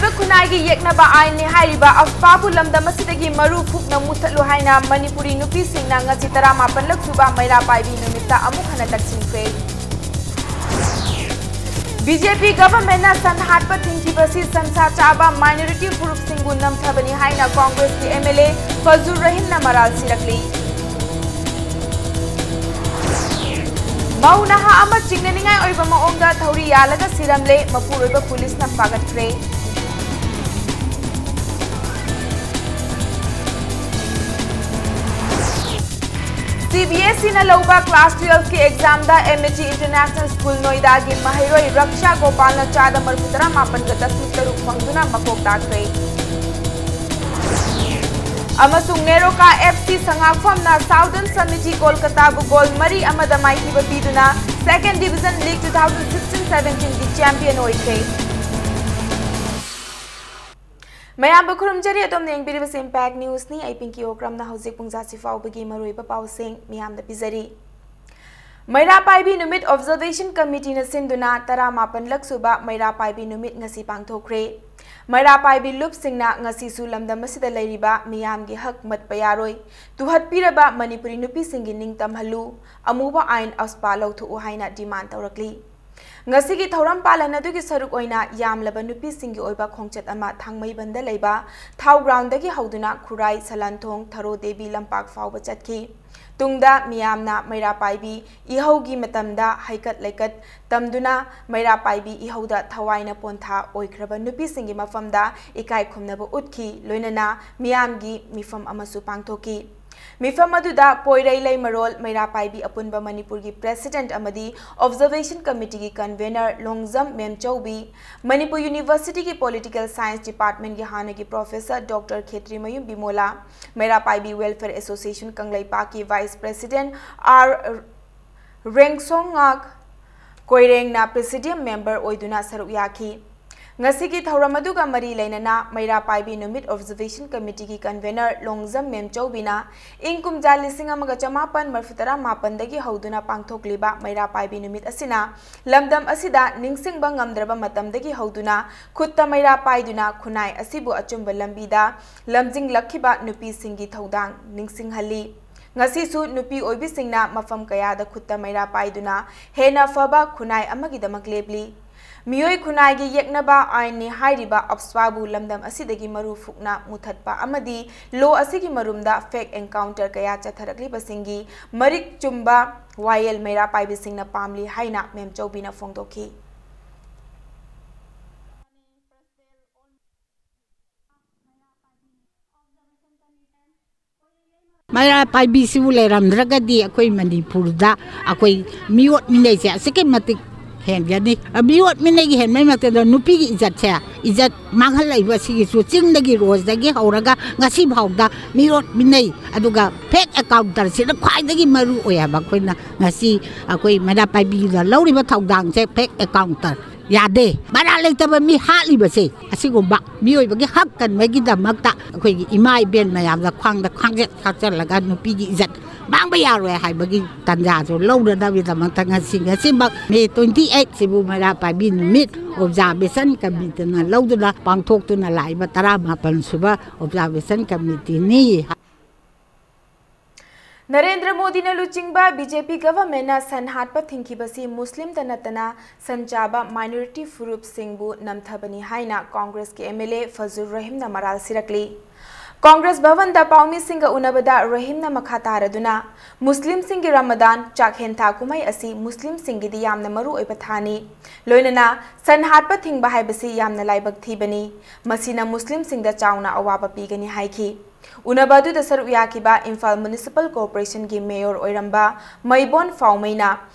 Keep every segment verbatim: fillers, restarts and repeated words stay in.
ꯈꯨꯟꯅꯥꯏꯒꯤ ꯌꯦꯛꯅꯕ ꯑꯥꯏꯟꯅꯤ ꯍꯥꯏꯔꯤꯕ ꯑꯐꯄꯥꯕꯨ ꯂꯝꯗꯝ ꯑꯁꯤꯗꯒꯤ ꯃꯔꯨ ꯐꯨꯛꯅ ꯃꯨꯊꯠꯂꯨ ꯍꯥꯏꯅ ꯃꯅꯤꯄꯨꯔꯤ ꯅꯨꯄꯤꯁꯤꯡꯅ ꯉꯁꯤ ꯇꯔꯥꯃꯥꯄꯟꯂꯛ ꯁꯨꯕ ꯃꯩꯔꯥ ꯄꯥꯏꯕꯤ ꯅꯨꯃꯤꯠꯇ ꯑꯃꯨꯛ ꯍꯟꯅ ꯇꯛꯁꯤꯟꯈ꯭ꯔꯦ꯫ ꯕꯤ ꯖꯦ ꯄꯤ ꯒꯚꯔꯟꯃꯦꯟꯠꯅ ꯁꯟ ꯍꯥꯠꯄ ꯊꯤꯡꯈꯤꯕꯁꯤ ꯁꯟꯁꯥ ꯆꯥꯕ ꯃꯥꯏꯅꯣꯔꯤꯇꯤ ꯐꯨꯔꯨꯞꯁꯤꯡꯕꯨ ꯅꯝꯊꯕꯅꯤ ꯍꯥꯏꯅ ꯀꯣꯡꯒ꯭ꯔꯦꯁꯀꯤ ꯑꯦꯝ ꯑꯦꯜ ꯑꯦ ꯐꯖꯨꯔ ꯔꯍꯤꯝꯅ ꯃꯔꯥꯜ ꯁꯤꯔꯛꯂꯤ꯫ ꯃꯧ ꯅꯍꯥ ꯑꯃ ꯆꯤꯡꯅꯅꯤꯡꯉꯥꯏ ꯑꯣꯏꯕ ꯃꯑꯣꯡꯗ ꯊꯧꯔꯤ ꯌꯥꯜꯂꯒ ꯁꯤꯔꯝꯂꯦ, ꯃꯄꯨꯔꯣꯏꯕ ꯄꯨꯂꯤꯁꯅ ꯐꯥꯒꯠꯈ꯭ꯔꯦ꯫ ꯁꯤ ꯕꯤ ꯑꯦꯁ ꯏꯅ ꯂꯧꯕ ꯀ꯭ꯂꯥꯁ ꯇꯨꯌꯦꯜꯐꯀꯤ ꯑꯦꯛꯖꯥꯝꯗ M H E international school ꯅꯣꯏꯗꯥꯒꯤ ꯃꯍꯩꯔꯣꯏ ꯔꯛꯁꯥ ꯒꯣꯄꯥꯜꯅ ꯆꯥꯗ ꯃꯔꯤꯐꯨ ꯇꯔꯥ ꯃꯥꯄꯟꯒ ꯗꯁꯃꯤꯛ ꯇꯔꯨꯛ ꯐꯪꯗꯨꯅ ꯃꯀꯣꯛ ꯇꯥꯈ꯭ꯔꯦ꯫ ꯑꯃꯁꯨꯡ ꯅꯦꯔꯣꯀꯥ ꯑꯦꯐ ꯁꯤ ꯁꯉꯥꯛꯐꯝꯅ ꯁꯥꯎꯗꯔꯟ ꯁꯃꯤꯇꯤ ꯀꯣꯜꯀꯇꯥꯕꯨ ꯒꯣꯜ ꯃꯔꯤ ꯑꯃꯗ ꯃꯥꯏꯊꯤꯕ ꯄꯤꯗꯨꯅ second division league two thousand sixteen ꯁꯚꯦꯟꯇꯤꯟꯒꯤ ꯆꯦꯝꯄꯤꯌꯟ ꯑꯣꯏꯈ꯭ꯔꯦ꯫ ꯃꯌꯥꯝꯕꯨ ꯈꯨꯔꯨꯝꯖꯔꯤ, ꯑꯗꯣꯝꯅ ꯌꯦꯡꯕꯤꯔꯤꯕꯁꯤ ꯏꯝꯄꯦꯛ ꯅ꯭ꯌꯨꯁꯅꯤ꯫ ꯑꯩ ꯄꯤꯡꯀꯤ ꯑꯣꯀ꯭ꯔꯝꯅ ꯍꯧꯖꯤꯛ ꯄꯨꯡ ꯖꯥꯁꯤ ꯐꯥꯎꯕꯒꯤ ꯃꯔꯨꯑꯣꯏꯕ ꯄꯥꯎꯁꯤꯡ ꯃꯤꯌꯥꯝꯗ ꯄꯤꯖꯔꯤ꯫ ꯃꯩꯔꯥ ꯄꯥꯏꯕꯤ ꯅꯨꯃꯤꯠ ꯑꯣꯕꯖꯔꯕꯦꯁꯟ ꯀꯃꯤꯇꯤꯅ ꯁꯤꯟꯗꯨꯅ ꯇꯔꯥꯃꯥꯄꯟꯂꯛ ꯁꯨꯕ ꯃꯩꯔꯥ ꯄꯥꯏꯕꯤ ꯅꯨꯃꯤꯠ ꯉꯁꯤ ꯄꯥꯡꯊꯣꯛꯈ꯭ꯔꯦ꯫ ꯃꯩꯔꯥ ꯄꯥꯏꯕꯤ ꯂꯨꯞꯁꯤꯡꯅ ꯉꯁꯤꯁꯨ ꯂꯝꯗꯝ ꯑꯁꯤꯗ ꯂꯩꯔꯤꯕ ꯃꯤꯌꯥꯝꯒꯤ ꯍꯛ ꯃꯠꯄ ꯌꯥꯔꯣꯏ, ꯇꯨꯍꯠꯄꯤꯔꯕ ꯃꯅꯤꯄꯨꯔꯤ ꯅꯨꯄꯤꯁꯤꯡꯒꯤ ꯅꯤꯡꯇꯝꯍꯜꯂꯨ, ꯑꯃꯨꯕ ꯑꯥꯏꯟ ꯑꯐꯄꯥ ꯂꯧꯊꯣꯛꯎ ꯍꯥꯏꯅ ꯗꯤꯃꯥꯟ ꯇꯧꯔꯛꯂꯤ꯫ ꯉꯁꯤꯒꯤ ꯊꯧꯔꯝ ꯄꯥꯂꯟ ꯑꯗꯨꯒꯤ ꯁꯔꯨꯛ ꯑꯣꯏꯅ ꯌꯥꯝꯂꯕ ꯅꯨꯄꯤꯁꯤꯡꯒꯤ ꯑꯣꯏꯕ ꯈꯣꯡꯆꯠ ꯑꯃ ꯊꯥꯡꯃꯩꯕꯟꯗ ꯂꯩꯕ ꯊꯥꯎ ꯒ꯭ꯔꯥꯎꯟꯗꯒꯤ ꯍꯧꯗꯨꯅ ꯈꯨꯔꯥꯏ, ꯁꯂꯥꯟꯊꯣꯡ, ꯊꯔꯣ ꯗꯦꯕꯤ ꯂꯝꯄꯥꯛ ꯐꯥꯎꯕ ꯆꯠꯈꯤ꯫ ꯇꯨꯡꯗ ꯃꯤꯌꯥꯝꯅ ꯃꯩꯔꯥ ꯄꯥꯏꯕꯤ ꯏꯍꯧꯒꯤ ꯃꯇꯝꯗ ꯍꯩꯀꯠ ꯂꯩꯀꯠ ꯇꯝꯗꯨꯅ ꯃꯩꯔꯥ ꯄꯥꯏꯕꯤ ꯏꯍꯧꯗ ꯊꯋꯥꯏꯅ ꯄꯣꯟꯊꯥ ꯑꯣꯏꯈ꯭ꯔꯕ ꯅꯨꯄꯤꯁꯤꯡꯒꯤ ꯃꯐꯝꯗ ꯏꯀꯥꯏ ꯈꯨꯝꯅꯕ ꯎꯠꯈꯤ, ꯂꯣꯏꯅꯅ ꯃꯤꯌꯥꯝꯒꯤ ꯃꯤꯐꯝ ꯑꯃꯁꯨ ꯄꯥꯡꯊꯣꯛꯈꯤ꯫ ꯃꯤꯐꯝ ꯑꯗꯨꯗ ꯄꯣꯏꯔꯩ ꯂꯩꯃꯔꯣꯜ ꯃꯩꯔꯥ ꯄꯥꯏꯕꯤ ꯑꯄꯨꯟꯕ ꯃꯅꯤꯄꯨꯔꯒꯤ ꯄ꯭ꯔꯦꯁꯤꯗꯦꯟꯠ ꯑꯃꯗꯤ ꯑꯣꯕꯖꯔꯕꯦꯁꯟ ꯀꯃꯤꯇꯤꯒꯤ ꯀꯟꯚꯦꯅꯔ ꯂꯣꯡꯖꯝ ꯃꯦꯝꯆꯧꯕꯤ, ꯃꯅꯤꯄꯨꯔ ꯌꯨꯅꯤꯚꯔꯁꯤꯇꯤꯒꯤ ꯄꯣꯂꯤꯇꯤꯀꯦꯜ ꯁꯥꯏꯟꯁ ꯗꯤꯄꯥꯔꯠꯃꯦꯟꯠꯀꯤ ꯍꯥꯟꯅꯒꯤ professor doctor Khetrimayum Bimola, Meira Paibi welfare association ꯀꯪꯂꯩꯄꯥꯛꯀꯤ ꯚꯥꯏꯁ ꯄ꯭ꯔꯦꯁꯤꯗꯦꯟꯠ ꯑꯥꯔ ꯔꯦꯡꯁꯣꯡꯉꯥꯛ ꯀꯣꯏꯔꯦꯡꯅ ꯄ꯭ꯔꯦꯁꯤꯗꯤꯌꯝ ꯃꯦꯝꯕꯔ ꯑꯣꯏꯗꯨꯅ ꯁꯔꯨꯛ ꯌꯥꯈꯤ꯫ ꯉꯁꯤꯒꯤ ꯊꯧꯔꯝ ꯑꯗꯨꯒ ꯃꯔꯤ ꯂꯩꯅꯅ ꯃꯩꯔꯥ ꯄꯥꯏꯕꯤ ꯅꯨꯃꯤꯠ Observation Committeeꯒꯤ Convener ꯂꯣꯡꯖꯝ ꯃꯦꯝꯆꯧꯕꯤꯅ ꯏꯪ ꯀꯨꯝꯖꯥ ꯂꯤꯁꯤꯡ ꯑꯃꯒ ꯆꯃꯥꯄꯟ ꯃꯔꯤꯐꯨ ꯇꯔꯥ ꯃꯥꯄꯟꯗꯒꯤ ꯍꯧꯗꯨꯅ ꯄꯥꯡꯊꯣꯛꯂꯤꯕ ꯃꯩꯔꯥ ꯄꯥꯏꯕꯤ ꯅꯨꯃꯤꯠ ꯑꯁꯤꯅ ꯂꯝꯗꯝ ꯑꯁꯤꯗ ꯅꯤꯡꯁꯤꯡꯕ ꯉꯝꯗ꯭ꯔꯕ ꯃꯇꯝꯗꯒꯤ ꯍꯧꯗꯨꯅ ꯈꯨꯠꯇ ꯃꯩꯔꯥ ꯄꯥꯏꯗꯨꯅ ꯈꯨꯟꯅꯥꯏ ꯑꯁꯤꯕꯨ ꯑꯆꯨꯝꯕ ꯂꯝꯕꯤꯗ ꯂꯝꯖꯤꯡꯂꯛꯈꯤꯕ ꯅꯨꯄꯤꯁꯤꯡꯒꯤ ꯊꯧꯗꯥꯡ ꯅꯤꯡꯁꯤꯡꯍꯜꯂꯤ꯫ ꯉꯁꯤꯁꯨ ꯅꯨꯄꯤ ꯑꯣꯏꯕꯤꯁꯤꯡꯅ ꯃꯐꯝ ꯀꯌꯥꯗ ꯈꯨꯠꯇ ꯃꯩꯔꯥ ꯄꯥꯏꯗꯨꯅ ꯍꯦꯟꯅ ꯐꯕ ꯈꯨꯟꯅꯥꯏ ꯑꯃꯒꯤꯗꯃꯛ ꯂꯦꯞꯂꯤ꯫ ꯃꯤꯑꯣꯏ ꯈꯨꯟꯅꯥꯏꯒꯤ ꯌꯦꯛꯅꯕ ꯑꯥꯏꯟꯅꯤ ꯍꯥꯏꯔꯤꯕ ꯑꯞꯁ꯭ꯋꯥꯕꯨ ꯂꯝꯗꯝ ꯑꯁꯤꯗꯒꯤ ꯃꯔꯨ ꯐꯨꯛꯅ ꯃꯨꯊꯠꯄ ꯑꯃꯗꯤ ꯂꯣ ꯑꯁꯤꯒꯤ ꯃꯔꯨꯝꯗ fake encounter ꯀꯌꯥ ꯆꯠꯊꯔꯛꯂꯤꯕꯁꯤꯡꯒꯤ ꯃꯔꯤꯛ ꯆꯨꯝꯕ ꯋꯥꯌꯦꯜ ꯃꯩꯔꯥ ꯄꯥꯏꯕꯤꯁꯤꯡꯅ ꯄꯥꯝꯂꯤ ꯍꯥꯏꯅ ꯃꯦꯝꯆꯧꯕꯤꯅ ꯐꯣꯡꯗꯣꯛꯈꯤ꯫ ꯃꯩꯔꯥ ꯄꯥꯏꯕꯤꯁꯤꯕꯨ ꯂꯩꯔꯝꯗ꯭ꯔꯒꯗꯤ ꯑꯩꯈꯣꯏ ꯃꯅꯤꯄꯨꯔꯗ ꯑꯩꯈꯣꯏ ꯃꯤꯑꯣꯠ ꯃꯤꯅꯩꯁꯦ ꯑꯁꯨꯛꯀꯤ ꯃꯇꯤꯛ ꯍꯦꯟꯒꯅꯤ꯫ ꯃꯤꯑꯣꯠ ꯃꯤꯅꯩꯒꯤ ꯍꯦꯟꯕꯩ ꯃꯊꯛꯇ ꯅꯨꯄꯤꯒꯤ ꯏꯖꯠꯁꯦ, ꯏꯖꯠ ꯃꯥꯡꯍꯜꯂꯛꯏꯕ ꯁꯤꯒꯤꯁꯨ ꯆꯤꯡꯗꯒꯤ ꯔꯣꯖꯗꯒꯤ ꯍꯧꯔꯒ ꯉꯁꯤ ꯐꯥꯎꯗ ꯃꯤꯑꯣꯠ ꯃꯤꯅꯩ, ꯑꯗꯨꯒ fake encounterꯁꯤꯅ ꯈ꯭ꯋꯥꯏꯗꯒꯤ ꯃꯔꯨ ꯑꯣꯏ ꯍꯥꯏꯕ꯫ ꯑꯩꯈꯣꯏꯅ ꯉꯁꯤ ꯑꯩꯈꯣꯏ ꯃꯩꯔꯥ ꯄꯥꯏꯕꯤꯗ ꯂꯧꯔꯤꯕ ꯊꯧꯗꯥꯡꯁꯦ fake encounter ꯌꯥꯗꯦ꯫ ꯃꯔꯥ ꯂꯩꯇꯕ ꯃꯤ ꯍꯥꯠꯂꯤꯕꯁꯦ ꯑꯁꯤꯒꯨꯝꯕ ꯃꯤꯑꯣꯏꯕꯒꯤ ꯍꯛ ꯀꯟꯕꯒꯤꯗꯃꯛꯇ ꯑꯩꯈꯣꯏꯒꯤ ꯏꯃꯥ ꯏꯕꯦꯟ ꯃꯌꯥꯝꯗ ꯈ꯭ꯋꯥꯡꯗ ꯈ꯭ꯋꯥꯡꯖꯦꯠ ꯈꯥꯛꯆꯜꯂꯒ ꯅꯨꯄꯤꯒꯤ ꯏꯖꯠ ꯃꯥꯡꯕ ꯌꯥꯔꯣꯏ ꯍꯥꯏꯕꯒꯤ ꯇꯥꯟꯖꯥꯁꯨ ꯂꯧꯅꯅꯕꯒꯤꯗꯃꯛꯇ ꯉꯁꯤ, ꯉꯁꯤꯃꯛ May twenty eight ꯁꯤꯕꯨ ꯃꯩꯔꯥ ꯄꯥꯏꯕꯤ ꯅꯨꯃꯤꯠ Observation Committeeꯅ ꯂꯧꯗꯨꯅ ꯄꯥꯡꯊꯣꯛꯇꯨꯅ ꯂꯥꯛꯏꯕ ꯇꯔꯥꯃꯥꯄꯟ ꯁꯨꯕ Observation Committeeꯅꯤ꯫ ꯅꯔꯦꯟꯗ꯭ꯔ ꯃꯣꯗꯤꯅ ꯂꯨꯆꯤꯡꯕ BJP governmentꯅ ꯁꯟ ꯍꯥꯠꯄ ꯊꯤꯡꯈꯤꯕꯁꯤ ꯃꯨꯁꯂꯤꯝꯇ ꯅꯠꯇꯅ ꯁꯟ ꯆꯥꯕ minority ꯐꯨꯔꯨꯞꯁꯤꯡꯕꯨ ꯅꯝꯊꯕꯅꯤ ꯍꯥꯏꯅ ꯀꯣꯡꯒ꯭ꯔꯦꯁꯀꯤ MLA ꯐꯖꯨꯔ ꯔꯍꯤꯝꯅ ꯃꯔꯥꯜ ꯁꯤꯔꯛꯂꯤ꯫ ꯀꯣꯡꯒ꯭ꯔꯦꯁ ꯚꯕꯟꯗ ꯄꯥꯎꯃꯤꯁꯤꯡꯒ ꯎꯅꯕꯗ ꯔꯍꯤꯝꯅ ꯃꯈꯥ ꯇꯥꯔꯗꯨꯅ, ꯃꯨꯁꯂꯤꯝꯁꯤꯡꯒꯤ ꯔꯃꯗꯥꯟ ꯆꯥꯛꯍꯦꯟ ꯊꯥ ꯀꯨꯝꯍꯩ ꯑꯁꯤ ꯃꯨꯁꯂꯤꯝꯁꯤꯡꯒꯤꯗꯤ ꯌꯥꯝꯅ ꯃꯔꯨ ꯑꯣꯏꯕ ꯊꯥꯅꯤ꯫ ꯂꯣꯏꯅꯅ ꯁꯟ ꯍꯥꯠꯄ ꯊꯤꯡꯕ ꯍꯥꯏꯕꯁꯤ ꯌꯥꯝꯅ ꯂꯥꯏꯕꯛ ꯊꯤꯕꯅꯤ꯫ ꯃꯁꯤꯅ ꯃꯨꯁꯂꯤꯝꯁꯤꯡꯗ ꯆꯥꯎꯅ ꯑꯋꯥꯕ ꯄꯤꯒꯅꯤ ꯍꯥꯏꯈꯤ꯫ ꯎꯅꯕ ꯑꯗꯨꯗ ꯁꯔꯨꯛ ꯌꯥꯈꯤꯕ ꯏꯝꯐꯥꯜ Municipal Corporationꯒꯤ mayor ꯑꯣꯏꯔꯝꯕ ꯃꯩꯕꯣꯟ ꯐꯥꯎꯃꯩꯅ